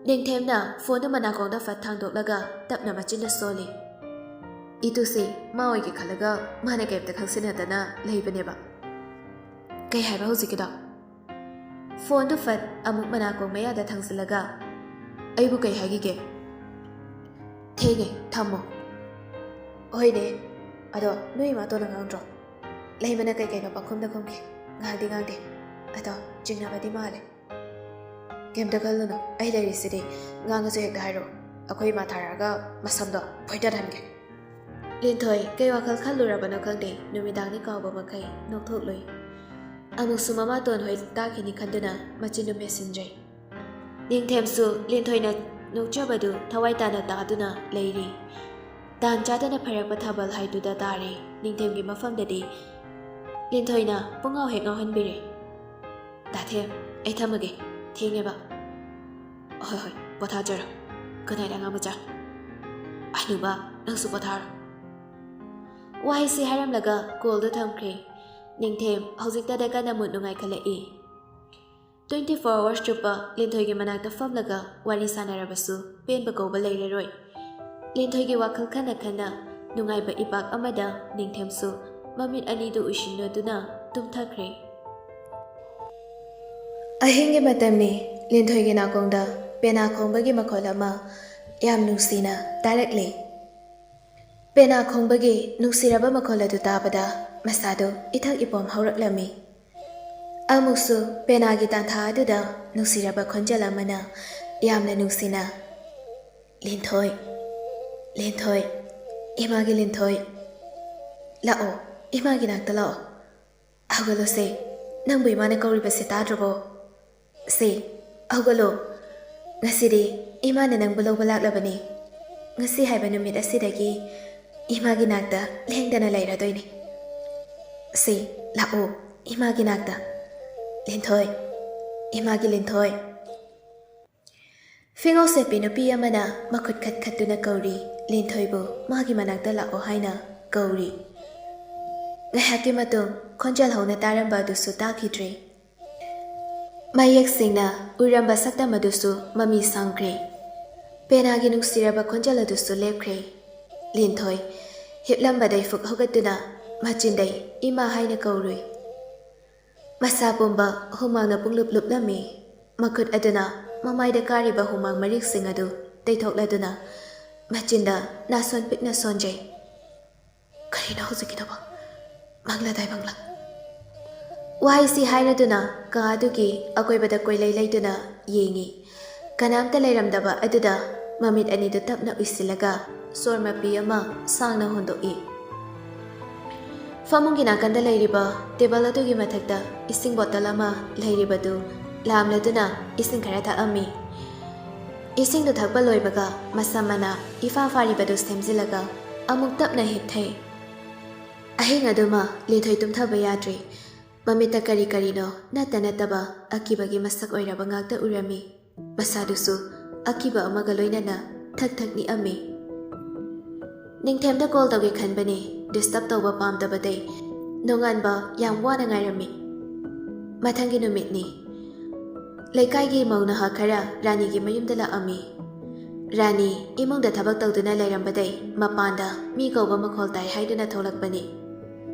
ꯅꯤꯡꯊꯦꯝꯅ ꯐꯣꯟꯗꯨ ꯃꯅꯥꯀꯣꯡꯗ ꯐꯠ ꯊꯥꯡꯗꯣꯛꯂꯒ ꯇꯞꯅ ꯃꯆꯤꯟꯗ ꯁꯣꯜꯂꯤ꯫ ꯏꯇꯨꯁꯦ ꯃꯥ ꯑꯣꯏꯒꯦ ꯈꯜꯂꯒ ꯃꯥꯅ ꯀꯩꯝꯇ ꯈꯪꯁꯤꯟꯅꯗꯅ ꯂꯩꯕꯅꯦꯕ꯫ "ꯀꯩ ꯍꯥꯏꯕ ꯍꯧꯖꯤꯛꯀꯤꯗꯣ?" ꯐꯣꯟꯗꯨ ꯐꯠ ꯑꯃꯨꯛ ꯃꯅꯥꯀꯣꯡ ꯃꯌꯥꯗ ꯊꯥꯡꯖꯤꯜꯂꯒ, "ꯑꯩꯕꯨ ꯀꯩ ꯍꯥꯏꯈꯤꯒꯦ?" "ꯊꯦꯡꯉꯦ, ꯊꯝꯃꯣ꯫" "ꯍꯣꯏꯅꯦ, ꯑꯗꯣ ꯅꯣꯏ ꯏꯃꯥꯇꯣꯟꯅ ꯉꯥꯡꯗ꯭ꯔꯣ?" "ꯂꯩꯃꯅ ꯀꯩ ꯀꯩꯅꯣ ꯄꯪꯈꯨꯝꯗ ꯈꯨꯝꯈꯤ, ꯉꯥꯡꯗꯤ ꯉꯥꯡꯗꯦ꯫ ꯑꯗꯣ ꯆꯤꯡꯅꯕꯗꯤ ꯃꯥꯜꯂꯦ꯫" "ꯀꯩꯝꯇ ꯈꯜꯂꯨꯅꯨ, ꯑꯩ ꯂꯩꯔꯤꯁꯤꯗꯤ꯫ ꯉꯥꯡꯉꯁꯨ ꯍꯦꯛꯇ ꯍꯥꯏꯔꯛꯑꯣ, ꯑꯩꯈꯣꯏ ꯏꯃꯥ ꯊꯥꯔꯛꯑꯒ ꯃꯁꯝꯗꯣ ꯐꯣꯏꯗꯠꯍꯟꯒꯦ꯫" ꯂꯤꯟꯊꯣꯏ ꯀꯩ ꯋꯥꯈꯜ ꯈꯜꯂꯨꯔꯕꯅꯣ ꯈꯪꯗꯦ, ꯅꯨꯃꯤꯗꯥꯡꯅꯤ ꯀꯥꯎꯕ ꯃꯈꯩ ꯅꯣꯛꯊꯣꯛꯂꯨꯏ꯫ ꯑꯃꯨꯛꯁꯨ ꯃꯃꯥꯇꯣꯟ ꯍꯣꯏ ꯇꯥꯈꯤꯅꯤ ꯈꯟꯗꯨꯅ ꯃꯆꯤꯟꯗꯨ ꯃꯦꯠꯁꯤꯟꯖꯩ꯫ ꯅꯤꯡꯊꯦꯝꯁꯨ ꯂꯤꯟꯊꯣꯏꯅ ꯅꯣꯛꯆꯕꯗꯨ ꯊꯋꯥꯏ ꯇꯥꯅ ꯇꯥꯗꯨꯅ ꯂꯩꯔꯤ꯫ ꯇꯥꯟ ꯆꯥꯗꯅ ꯐꯔꯛꯄ ꯊꯥꯕꯜ ꯍꯥꯏꯗꯨꯗ ꯇꯥꯔꯦ꯫ ꯅꯤꯡꯊꯦꯝꯒꯤ ꯃꯐꯝꯗꯗꯤ ꯂꯤꯟꯊꯣꯏꯅ ꯄꯨꯡꯉꯥꯎ ꯍꯦꯛ ꯉꯥꯎꯍꯟꯕꯤꯔꯦ꯫ "ꯗꯥꯊꯦꯝ, ꯑꯩ ꯊꯝꯃꯒꯦ, ꯊꯦꯡꯉꯦꯕ꯫" "ꯍꯣꯏ ꯍꯣꯏ, ꯄꯣꯊꯥꯖꯔꯣ꯫ ꯒꯨꯗ ꯅꯥꯏꯠ, ꯑꯉꯥꯡ ꯃꯆꯥ꯫ ꯑꯅꯨꯕ, ꯅꯪꯁꯨ ꯄꯣꯊꯥꯔꯣ꯫" ꯋꯥꯍꯩꯁꯤ ꯍꯥꯏꯔꯝꯂꯒ ꯀꯣꯜꯗꯨ ꯊꯝꯈ꯭ꯔꯦ꯫ ꯅꯤꯡꯊꯦꯝ ꯍꯧꯖꯤꯛꯇꯗ ꯀꯟꯅ ꯃꯨꯠ ꯅꯨꯡꯉꯥꯏꯈꯠꯂꯛꯏ꯫ Twenty four hours ꯆꯨꯞꯄ ꯂꯤꯟꯊꯣꯏꯒꯤ ꯃꯅꯥꯛꯇ ꯐꯝꯂꯒ ꯋꯥꯔꯤ ꯁꯥꯟꯅꯔꯕꯁꯨ ꯄꯦꯟꯕ ꯀꯧꯕ ꯂꯩꯔꯔꯣꯏ꯫ ꯂꯤꯟꯊꯣꯏꯒꯤ ꯋꯥꯈꯜ ꯈꯟꯅ ꯈꯟꯅ ꯅꯨꯡꯉꯥꯏꯕ ꯏꯄꯥꯛ ꯑꯃꯗ ꯅꯤꯡꯊꯦꯝꯁꯨ ꯃꯃꯤꯠ ꯑꯅꯤꯗꯨ ꯎꯏꯁꯤꯟꯅꯗꯨꯅ ꯇꯨꯝꯊꯈ꯭ꯔꯦ꯫ ꯑꯍꯤꯡꯒꯤ ꯃꯇꯝꯅꯤ꯫ ꯂꯤꯟꯊꯣꯏꯒꯤ ꯅꯥꯀꯣꯡꯗ ꯄꯦꯅꯥ ꯈꯣꯡꯕꯒꯤ ꯃꯈꯣꯜ ꯑꯃ ꯌꯥꯝ ꯅꯨꯡꯁꯤꯅ ꯇꯥꯔꯛꯂꯦ꯫ ꯄꯦꯅꯥ ꯈꯣꯡꯕꯒꯤ ꯅꯨꯡꯁꯤꯔꯕ ꯃꯈꯣꯜ ꯑꯗꯨ ꯇꯥꯕꯗ ꯃꯁꯥꯗꯨ ꯏꯊꯛ ꯏꯄꯣꯝ ꯍꯧꯔꯛꯂꯝꯃꯤ꯫ ꯑꯃꯨꯛꯁꯨ ꯄꯦꯅꯥꯒꯤ ꯇꯥꯟꯊꯥ ꯑꯗꯨꯗ ꯅꯨꯡꯁꯤꯔꯕ ꯈꯣꯟꯖꯦꯜ ꯑꯃꯅ ꯌꯥꯝꯅ ꯅꯨꯡꯁꯤꯅ, "ꯂꯤꯟꯊꯣꯏ, ꯂꯤꯟꯊꯣꯏ, ꯏꯃꯥꯒꯤ ꯂꯤꯟꯊꯣꯏ, ꯂꯥꯛꯑꯣ, ꯏꯃꯥꯒꯤ ꯅꯥꯛꯇ ꯂꯥꯛꯑꯣ꯫ ꯍꯧꯒꯠꯂꯣꯁꯦ, ꯅꯪꯕꯨ ꯏꯃꯥꯅ ꯀꯧꯔꯤꯕꯁꯦ ꯇꯥꯗ꯭ꯔꯕꯣ? ꯁꯦ, ꯍꯧꯒꯠꯂꯣ꯫ ꯉꯁꯤꯗꯤ ꯏꯃꯥꯅ ꯅꯪꯕꯨ ꯂꯧꯕ ꯂꯥꯛꯂꯕꯅꯤ꯫ ꯉꯁꯤ ꯍꯥꯏꯕ ꯅꯨꯃꯤꯠ ꯑꯁꯤꯗꯒꯤ ꯏꯃꯥꯒꯤ ꯅꯥꯛꯇ ꯂꯦꯡꯗꯅ ꯂꯩꯔꯗꯣꯏꯅꯤ꯫ ꯁꯦ, ꯂꯥꯛꯑꯣ, ꯏꯃꯥꯒꯤ ꯅꯥꯛꯇ꯫ ꯂꯤꯟꯊꯣꯏ, ꯏꯃꯥꯒꯤ ꯂꯤꯟꯊꯣꯏ꯫ ꯐꯤꯉꯧ ꯁꯦꯠꯄꯤ ꯅꯨꯄꯤ ꯑꯃꯅ ꯃꯈꯨꯠ ꯈꯠ ꯈꯠꯇꯨꯅ ꯀꯧꯔꯤ꯫ ꯂꯤꯟꯊꯣꯏꯕꯨ ꯃꯥꯒꯤ ꯃꯅꯥꯛꯇ ꯂꯥꯛꯑꯣ ꯍꯥꯏꯅ ꯀꯧꯔꯤ꯫ ꯉꯥꯏꯍꯥꯛꯀꯤ ꯃꯇꯨꯡ ꯈꯣꯟꯖꯦꯜ ꯍꯧꯅ ꯇꯥꯔꯝꯕ ꯑꯗꯨꯁꯨ ꯇꯥꯈꯤꯗ꯭ꯔꯦ꯫ ꯃꯌꯦꯛ ꯁꯦꯡꯅ ꯎꯔꯝꯕ ꯁꯛꯇꯝ ꯑꯗꯨꯁꯨ ꯃꯃꯤ ꯁꯥꯡꯈ꯭ꯔꯦ꯫ ꯄꯦꯅꯥꯒꯤ ꯅꯨꯡꯁꯤꯔꯕ ꯈꯣꯟꯖꯦꯜ ꯑꯗꯨꯁꯨ ꯂꯦꯞꯈ꯭ꯔꯦ꯫ ꯂꯤꯟꯊꯣꯏ ꯍꯤꯞꯂꯝꯕꯗꯩ ꯐꯨꯛ ꯍꯧꯒꯠꯇꯨꯅ ꯃꯆꯤꯟꯗꯩ "ꯏꯃꯥ" ꯍꯥꯏꯅ ꯀꯧꯔꯨꯏ꯫ ꯃꯁꯥ ꯄꯨꯝꯕ ꯍꯨꯃꯥꯡꯅ ꯄꯨꯡꯂꯨꯞ ꯂꯨꯞꯂꯝꯃꯤ꯫ ꯃꯈꯨꯠ ꯑꯗꯨꯅ ꯃꯃꯥꯏꯗ ꯀꯥꯔꯤꯕ ꯍꯨꯃꯥꯡ ꯃꯔꯤꯛꯁꯤꯡ ꯑꯗꯨ ꯇꯩꯊꯣꯛꯂꯗꯨꯅ ꯃꯆꯤꯟꯗ ꯅꯥꯁꯣꯟ ꯄꯤꯛꯅ ꯁꯣꯟꯖꯩ꯫ "ꯀꯔꯤꯅꯣ ꯍꯧꯖꯤꯛꯀꯤꯗꯨꯕꯣ? ꯃꯪꯂ ꯇꯥꯏꯕꯪꯂ?" ꯋꯥꯍꯩꯁꯤ ꯍꯥꯏꯔꯗꯨꯅ ꯀꯥ ꯑꯗꯨꯒꯤ ꯑꯀꯣꯏꯕꯗ ꯀꯣꯏꯂꯩ ꯂꯩꯗꯨꯅ ꯌꯦꯡꯉꯤ꯫ ꯀꯅꯥꯝꯇ ꯂꯩꯔꯝꯗꯕ ꯑꯗꯨꯗ ꯃꯃꯤꯠ ꯑꯅꯤꯗꯨ ꯇꯞꯅ ꯎꯏꯁꯤꯜꯂꯒ ꯁꯣꯔ ꯃꯄꯤ ꯑꯃ ꯁꯥꯡꯅ ꯍꯣꯟꯗꯣꯛꯏ꯫ ꯐꯃꯨꯡꯒꯤ ꯅꯥꯀꯟꯗ ꯂꯩꯔꯤꯕ ꯇꯦꯕꯜ ꯑꯗꯨꯒꯤ ꯃꯊꯛꯇ ꯏꯁꯤꯡ ꯕꯣꯇꯜ ꯑꯃ ꯂꯩꯔꯤꯕꯗꯨ ꯂꯥꯝꯂꯗꯨꯅ ꯏꯁꯤꯡ ꯈꯔ ꯊꯛꯑꯝꯃꯤ꯫ ꯏꯁꯤꯡꯗꯨ ꯊꯛꯄ ꯂꯣꯏꯕꯒ ꯃꯁꯝ ꯃꯅꯥ ꯏꯐꯥ ꯐꯥꯔꯤꯕꯗꯨ ꯁꯦꯝꯖꯤꯜꯂꯒ ꯑꯃꯨꯛ ꯇꯞꯅ ꯍꯤꯞꯊꯩ꯫ ꯑꯍꯤꯡ ꯑꯗꯨꯃ ꯂꯤꯟꯊꯣꯏ ꯇꯨꯝꯊꯕ ꯌꯥꯗ꯭ꯔꯤ꯫ ꯃꯃꯤꯠꯇ ꯀꯔꯤ ꯀꯔꯤꯅꯣ ꯅꯠꯇ ꯅꯠꯇꯕ ꯑꯀꯤꯕꯒꯤ ꯃꯁꯛ ꯑꯣꯏꯔꯕ ꯉꯥꯛꯇ ꯎꯔꯝꯃꯤ꯫ ꯃꯁꯥꯗꯨꯁꯨ ꯑꯀꯤꯕ ꯑꯃꯒ ꯂꯣꯏꯅꯅ ꯊꯛ ꯊꯛ ꯅꯤꯛꯑꯝꯃꯤ꯫ ꯅꯤꯡꯊꯦꯝꯗ ꯀꯣꯜ ꯇꯧꯒꯦ ꯈꯟꯕꯅꯤ, ꯗꯤꯁꯇꯔꯕ ꯇꯧꯕ ꯄꯥꯝꯗꯕꯗꯩ ꯅꯣꯡꯉꯥꯟꯕ ꯌꯥꯝ ꯋꯥꯅ ꯉꯥꯏꯔꯝꯃꯤ꯫ ꯃꯊꯪꯒꯤ ꯅꯨꯃꯤꯠꯅꯤ꯫ ꯂꯩꯀꯥꯏꯒꯤ ꯃꯧ ꯅꯍꯥ ꯈꯔ ꯔꯥꯅꯤꯒꯤ ꯃꯌꯨꯝꯗ ꯂꯥꯛꯑꯝꯃꯤ꯫ ꯔꯥꯅꯤ ꯏꯃꯨꯡꯗ ꯊꯕꯛ ꯇꯧꯗꯨꯅ ꯂꯩꯔꯝꯕꯗꯩ ꯃꯄꯥꯟꯗ ꯃꯤ ꯀꯧꯕ ꯃꯈꯣꯜ ꯇꯥꯏ ꯍꯥꯏꯗꯨꯅ ꯊꯣꯛꯂꯛꯄꯅꯤ꯫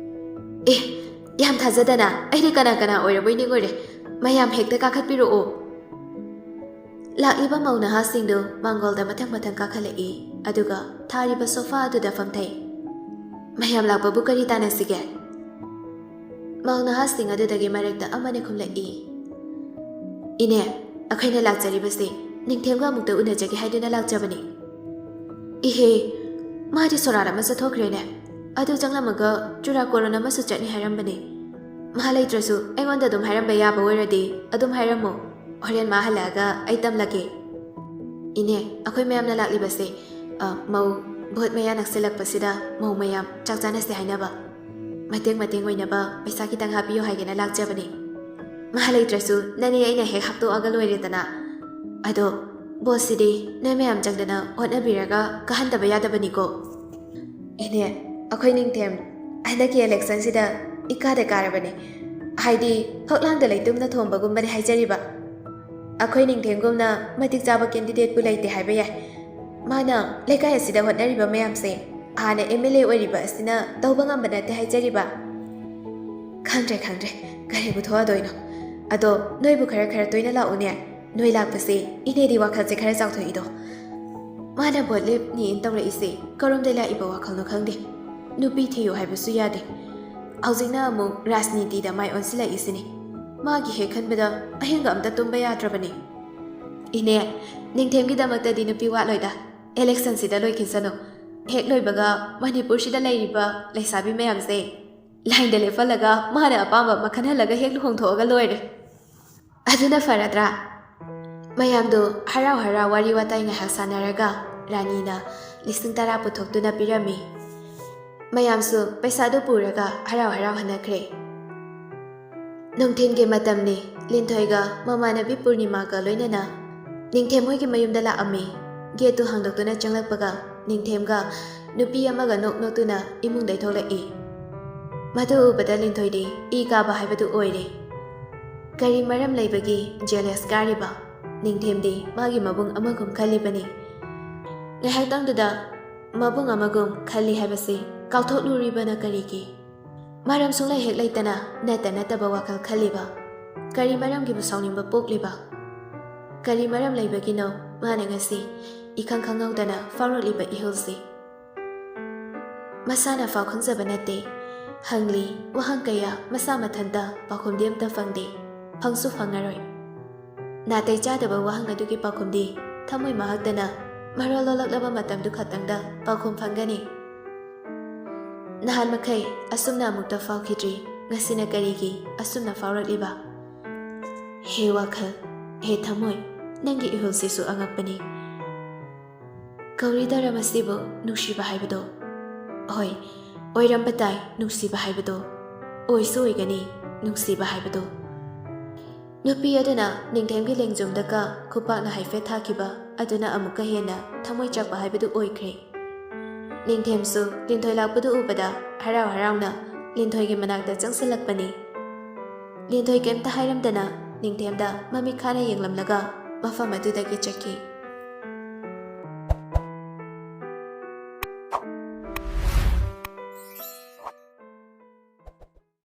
"ꯑꯦ, ꯌꯥꯝ ꯊꯥꯖꯗꯅ ꯑꯩꯗꯤ ꯀꯅꯥ ꯀꯅꯥ ꯑꯣꯏꯔꯕꯣꯏ ꯅꯤꯡꯉꯨꯔꯦ꯫ ꯃꯌꯥꯝ ꯍꯦꯛꯇ ꯀꯥꯈꯠꯄꯤꯔꯛꯑꯣ꯫" ꯂꯥꯛꯂꯤꯕ ꯃꯧ ꯅꯍꯥꯁꯤꯡꯗꯨ ꯃꯥꯡꯒꯣꯜꯗ ꯃꯊꯪ ꯃꯊꯪ ꯀꯥꯈꯠꯂꯛꯏ, ꯑꯗꯨꯒ ꯊꯥꯔꯤꯕ ꯁꯣꯐꯥ ꯑꯗꯨꯗ ꯐꯝꯊꯩ꯫ "ꯃꯌꯥꯝ ꯂꯥꯛꯄꯕꯨ ꯀꯔꯤ ꯇꯥꯟꯅꯁꯤꯒꯦ?" ꯃꯧ ꯅꯍꯥꯁꯤꯡ ꯑꯗꯨꯗꯒꯤ ꯃꯔꯛꯇ ꯑꯃꯅ ꯈꯨꯝꯂꯛꯏ, "ꯏꯅꯦ, ꯑꯩꯈꯣꯏꯅ ꯂꯥꯛꯆꯔꯤꯕꯁꯤ ꯅꯤꯡꯊꯦꯝꯒ ꯑꯃꯨꯛꯇ ꯎꯅꯖꯒꯦ ꯍꯥꯏꯗꯨꯅ ꯂꯥꯛꯆꯕꯅꯤ꯫" "ꯏꯍꯦ, ꯃꯥꯗꯤ ꯁꯣꯔꯥꯠ ꯑꯃ ꯆꯠꯊꯣꯛꯈ꯭ꯔꯦꯅꯦ꯫ ꯑꯗꯨ ꯆꯪꯂꯝꯃꯒ ꯆꯨꯔꯥꯀꯣꯔꯣꯟ ꯑꯃꯁꯨ ꯆꯠꯅꯤ ꯍꯥꯏꯔꯝꯕꯅꯤ꯫ ꯃꯥ ꯂꯩꯇ꯭ꯔꯁꯨ ꯑꯩꯉꯣꯟꯗ ꯑꯗꯨꯝ ꯍꯥꯏꯔꯝꯕ ꯌꯥꯕ ꯑꯣꯏꯔꯗꯤ ꯑꯗꯨꯝ ꯍꯥꯏꯔꯝꯃꯨ꯫ ꯍꯣꯔꯦꯟ ꯃꯥ ꯍꯜꯂꯛꯑꯒ ꯑꯩ ꯇꯝꯂꯒꯦ꯫ ꯏꯅꯦ, ꯑꯩꯈꯣꯏ ꯃꯌꯥꯝꯅ ꯂꯥꯛꯂꯤꯕꯁꯦ, ꯑ, ꯃꯧ ꯚꯣꯠ ꯃꯌꯥ ꯅꯛꯁꯤꯜꯂꯛꯄꯁꯤꯗ ꯃꯧ ꯃꯌꯥꯝ ꯆꯥꯛ ꯆꯥꯅꯁꯦ ꯍꯥꯏꯅꯕ꯫ ꯃꯇꯦꯡ ꯃꯇꯦꯡ ꯑꯣꯏꯅꯕ ꯄꯩꯁꯥ ꯈꯤꯇꯪ ꯍꯥꯞꯄꯤꯌꯨ ꯍꯥꯏꯒꯦꯅ ꯂꯥꯛꯆꯕꯅꯤ꯫ ꯃꯥ ꯂꯩꯇ꯭ꯔꯁꯨ ꯅꯅꯦ ꯑꯩꯅ ꯍꯦꯛ ꯍꯥꯞꯇꯣꯛꯑꯒ ꯂꯣꯏꯔꯦꯗꯅ꯫ ꯑꯗꯣ ꯚꯣꯠꯁꯤꯗꯤ ꯅꯣꯏ ꯃꯌꯥꯝ ꯆꯪꯗꯅ ꯍꯣꯠꯅꯕꯤꯔꯒ ꯀꯥꯍꯟꯗꯕ ꯌꯥꯗꯕꯅꯤꯀꯣ꯫ ꯏꯅꯦ, ꯑꯩꯈꯣꯏ ꯅꯤꯡꯊꯦꯝ ꯍꯟꯗꯛꯀꯤ ꯏꯂꯦꯛꯁꯟꯁꯤꯗ ꯏꯀꯥꯗ ꯀꯥꯔꯕꯅꯦ꯫ ꯍꯥꯏꯗꯤ ꯐꯛꯂꯥꯡꯗ ꯂꯩꯇꯨꯝꯅ ꯊꯣꯝꯕꯒꯨꯝꯕꯅꯦ ꯍꯥꯏꯖꯔꯤꯕ꯫ ꯑꯩꯈꯣꯏ ꯅꯤꯡꯊꯦꯝꯒꯨꯝꯅ ꯃꯇꯤꯛ ꯆꯥꯕ ꯀꯦꯟꯗꯤꯗꯦꯠꯄꯨ ꯂꯩꯇꯦ ꯍꯥꯏꯕ ꯌꯥꯏ꯫ ꯃꯥꯅ ꯂꯩꯀꯥꯏ ꯑꯁꯤꯗ ꯍꯣꯠꯅꯔꯤꯕ ꯃꯌꯥꯝꯁꯦ ꯍꯥꯟꯅ ꯑꯦꯝ ꯑꯦꯜ ꯑꯦ ꯑꯣꯏꯔꯤꯕ ꯑꯁꯤꯅ ꯇꯧꯕ ꯉꯝꯕ ꯅꯠꯇꯦ ꯍꯥꯏꯖꯔꯤꯕ꯫ ꯈꯪꯗ꯭ꯔꯦ, ꯈꯪꯗ꯭ꯔꯦ, ꯀꯔꯤꯕꯨ ꯊꯣꯛꯑꯗꯣꯏꯅꯣ꯫ ꯑꯗꯣ ꯅꯣꯏꯕꯨ ꯈꯔ ꯈꯔ ꯇꯣꯏꯅ ꯂꯥꯛꯎꯅꯦ꯫ ꯅꯣꯏ ꯂꯥꯛꯄꯁꯦ ꯏꯅꯦꯗꯤ ꯋꯥꯈꯜꯁꯦ ꯈꯔ ꯆꯥꯎꯊꯣꯛꯏꯗꯣ꯫ ꯃꯥꯅ ꯚꯣꯠ ꯂꯦꯞꯅꯤꯅ ꯇꯧꯔꯛꯏꯁꯦ ꯀꯔꯣꯝꯗꯩ ꯂꯥꯛꯏꯕ ꯋꯥꯈꯜꯅꯣ ꯈꯪꯗꯦ꯫ ꯅꯨꯄꯤ ꯊꯤꯌꯨ ꯍꯥꯏꯕꯁꯨ ꯌꯥꯗꯦ꯫ ꯍꯧꯖꯤꯛꯅ ꯑꯃꯨꯛ ꯔꯥꯖꯅꯤꯇꯤꯗ ꯃꯥꯏ ꯑꯣꯟꯁꯤꯜꯂꯛꯏꯁꯤꯅꯤ꯫ ꯃꯥꯒꯤ ꯍꯦꯛ ꯈꯟꯕꯗ ꯑꯍꯤꯡꯒ ꯑꯝꯇ ꯇꯨꯝꯕ ꯌꯥꯗ꯭ꯔꯕꯅꯤ꯫ ꯏꯅꯦ, ꯅꯤꯡꯊꯦꯝꯒꯤꯗꯃꯛꯇꯗꯤ ꯅꯨꯄꯤ ꯋꯥꯠꯂꯣꯏꯗ꯫ ꯏꯂꯦꯛꯁꯟꯁꯤꯗ ꯂꯣꯏꯈꯤꯁꯅꯨ꯫ ꯍꯦꯛ ꯂꯣꯏꯕꯒ ꯃꯅꯤꯄꯨꯔꯁꯤꯗ ꯂꯩꯔꯤꯕ ꯂꯩꯁꯥꯕꯤ ꯃꯌꯥꯝꯁꯦ ꯂꯥꯏꯟꯗ ꯂꯦꯞꯍꯜꯂꯒ ꯃꯥꯅ ꯑꯄꯥꯝꯕ ꯑꯃ ꯈꯟꯍꯜꯂꯒ ꯍꯦꯛ ꯂꯨꯍꯣꯡꯊꯣꯛꯑꯒ ꯂꯣꯏꯔꯦ꯫ ꯑꯗꯨꯅ ꯐꯔꯗ꯭ꯔꯥ? ꯃꯌꯥꯝꯗꯨ ꯍꯔꯥꯎ ꯍꯔꯥꯎ ꯋꯥꯔꯤ ꯋꯥꯇꯥꯏ ꯉꯥꯏꯍꯥꯛ ꯁꯥꯟꯅꯔꯒ ꯔꯥꯅꯤꯅ ꯂꯤꯁꯤꯡ ꯇꯔꯥ ꯄꯨꯊꯣꯛꯇꯨꯅ ꯄꯤꯔꯝꯃꯤ꯫ ꯃꯌꯥꯝꯁꯨ ꯄꯩꯁꯥꯗꯨ ꯄꯨꯔꯒ ꯍꯔꯥꯎ ꯍꯔꯥꯎ ꯍꯟꯅꯈ꯭ꯔꯦ꯫ ꯅꯨꯡꯊꯤꯜꯒꯤ ꯃꯇꯝꯅꯤ꯫ ꯂꯤꯟꯊꯣꯏꯒ ꯃꯃꯥꯟꯅꯕꯤ ꯄꯨꯔꯅꯤꯃꯥꯒ ꯂꯣꯏꯅꯅ ꯅꯤꯡꯊꯦꯝ ꯍꯣꯏꯒꯤ ꯃꯌꯨꯝꯗ ꯂꯥꯛꯑꯝꯃꯤ꯫ ꯒꯦꯠꯇꯨ ꯍꯥꯡꯗꯣꯛꯇꯨꯅ ꯆꯪꯂꯛꯄꯒ ꯅꯤꯡꯊꯦꯝꯒ ꯅꯨꯄꯤ ꯑꯃꯒ ꯅꯣꯛ ꯅꯣꯛꯇꯨꯅ ꯏꯃꯨꯡꯗꯩ ꯊꯣꯛꯂꯛꯏ꯫ ꯃꯗꯨ ꯎꯕꯗ ꯂꯤꯟꯊꯣꯏꯗꯤ ꯏ ꯀꯥꯕ ꯍꯥꯏꯕꯗꯨ ꯑꯣꯏꯔꯦ꯫ ꯀꯔꯤ ꯃꯔꯝ ꯂꯩꯕꯒꯤ ꯖꯦꯂꯁ ꯀꯥꯔꯤꯕ? ꯅꯤꯡꯊꯦꯝꯗꯤ ꯃꯥꯒꯤ ꯃꯕꯨꯡ ꯑꯃꯒꯨꯝ ꯈꯜꯂꯤꯕꯅꯤ꯫ ꯉꯥꯏꯍꯥꯛꯇꯪꯗꯨꯗ ꯃꯕꯨꯡ ꯑꯃꯒꯨꯝ ꯈꯜꯂꯤ ꯍꯥꯏꯕꯁꯤ ꯀꯥꯎꯊꯣꯛꯂꯨꯔꯤꯕꯅ ꯀꯔꯤꯒꯤ? ꯃꯔꯝ ꯁꯨꯡꯂꯩ ꯍꯦꯛ ꯂꯩꯇꯅ ꯅꯠꯇ ꯅꯠꯇꯕ ꯋꯥꯈꯜ ꯈꯜꯂꯤꯕ? ꯀꯔꯤ ꯃꯔꯝꯒꯤꯕꯨ ꯁꯥꯎꯅꯤꯡꯕ ꯄꯣꯛꯂꯤꯕ? ꯀꯔꯤ ꯃꯔꯝ ꯂꯩꯕꯒꯤꯅꯣ ꯃꯥꯅ ꯉꯁꯤ ꯏꯈꯪ ꯈꯪꯍꯧꯗꯅ ꯐꯥꯎꯔꯛꯂꯤꯕ ꯏꯍꯨꯜꯁꯤ? ꯃꯁꯥꯅ ꯐꯥꯎ ꯈꯪꯖꯕ ꯅꯠꯇꯦ꯫ ꯍꯪꯂꯤ ꯋꯥꯍꯪ ꯀꯌꯥ ꯃꯁꯥ ꯃꯊꯟꯇ ꯄꯥꯎꯈꯨꯝꯗꯤ ꯑꯝꯇ ꯐꯪꯗꯦ, ꯐꯪꯁꯨ ꯐꯪꯉꯔꯣꯏ꯫ ꯅꯥꯇꯩ ꯆꯥꯗꯕ ꯋꯥꯍꯪ ꯑꯗꯨꯒꯤ ꯄꯥꯎꯈꯨꯝꯗꯤ ꯊꯃꯣꯏ ꯃꯍꯛꯇꯅ ꯃꯔꯣꯜ ꯂꯣꯜꯂꯛꯂꯕ ꯃꯇꯝꯗꯨ ꯈꯛꯇꯪꯗ ꯄꯥꯎꯈꯨꯝ ꯐꯪꯒꯅꯤ꯫ ꯅꯍꯥꯟ ꯃꯈꯩ ꯑꯁꯨꯝꯅ ꯑꯃꯨꯛꯇ ꯐꯥꯎꯈꯤꯗ꯭ꯔꯤ, ꯉꯁꯤꯅ ꯀꯔꯤꯒꯤ ꯑꯁꯨꯝꯅ ꯐꯥꯎꯔꯛꯂꯤꯕ? ꯍꯦ ꯋꯥꯈꯜ, ꯍꯦ ꯊꯃꯣꯏ, ꯅꯪꯒꯤ ꯏꯍꯨꯜꯁꯤꯁꯨ ꯑꯉꯛꯄꯅꯤ꯫ ꯀꯧꯔꯤꯗꯔ ꯃꯁꯤꯕꯨ ꯅꯨꯡꯁꯤꯕ ꯍꯥꯏꯕꯗꯣ? ꯍꯣꯏ, ꯑꯣꯏꯔꯝꯕ ꯇꯥꯏ ꯅꯨꯡꯁꯤꯕ ꯍꯥꯏꯕꯗꯣ꯫ ꯑꯣꯏꯁꯨ ꯑꯣꯏꯒꯅꯤ ꯅꯨꯡꯁꯤꯕ ꯍꯥꯏꯕꯗꯣ꯫ ꯅꯨꯄꯤ ꯑꯗꯨꯅ ꯅꯤꯡꯊꯦꯝꯒꯤ ꯂꯦꯡꯖꯨꯝꯗ ꯀ ꯈꯨꯄꯥꯛꯅ ꯍꯥꯏꯐꯦꯠ ꯊꯥꯈꯤꯕ ꯑꯗꯨꯅ ꯑꯃꯨꯛꯀ ꯍꯦꯟꯅ ꯊꯃꯣꯏ ꯆꯥꯛꯄ ꯍꯥꯏꯕꯗꯨ ꯑꯣꯏꯈ꯭ꯔꯦ꯫ ꯅꯤꯡꯊꯦꯝꯁꯨ ꯂꯤꯟꯊꯣꯏ ꯂꯥꯛꯄꯗꯨ ꯎꯕꯗ ꯍꯔꯥꯎ ꯍꯔꯥꯎꯅ ꯂꯤꯟꯊꯣꯏꯒꯤ ꯃꯅꯥꯛꯇ ꯆꯪꯁꯤꯜꯂꯛꯄꯅꯤ꯫ ꯂꯤꯟꯊꯣꯏ ꯀꯩꯝꯇ ꯍꯥꯏꯔꯝꯗꯅ ꯅꯤꯡꯊꯦꯝꯗ ꯃꯃꯤꯠ ꯈꯥꯅ ꯌꯦꯡꯂꯝꯂꯒ ꯃꯐꯝ ꯑꯗꯨꯗꯒꯤ ꯆꯠꯈꯤ꯫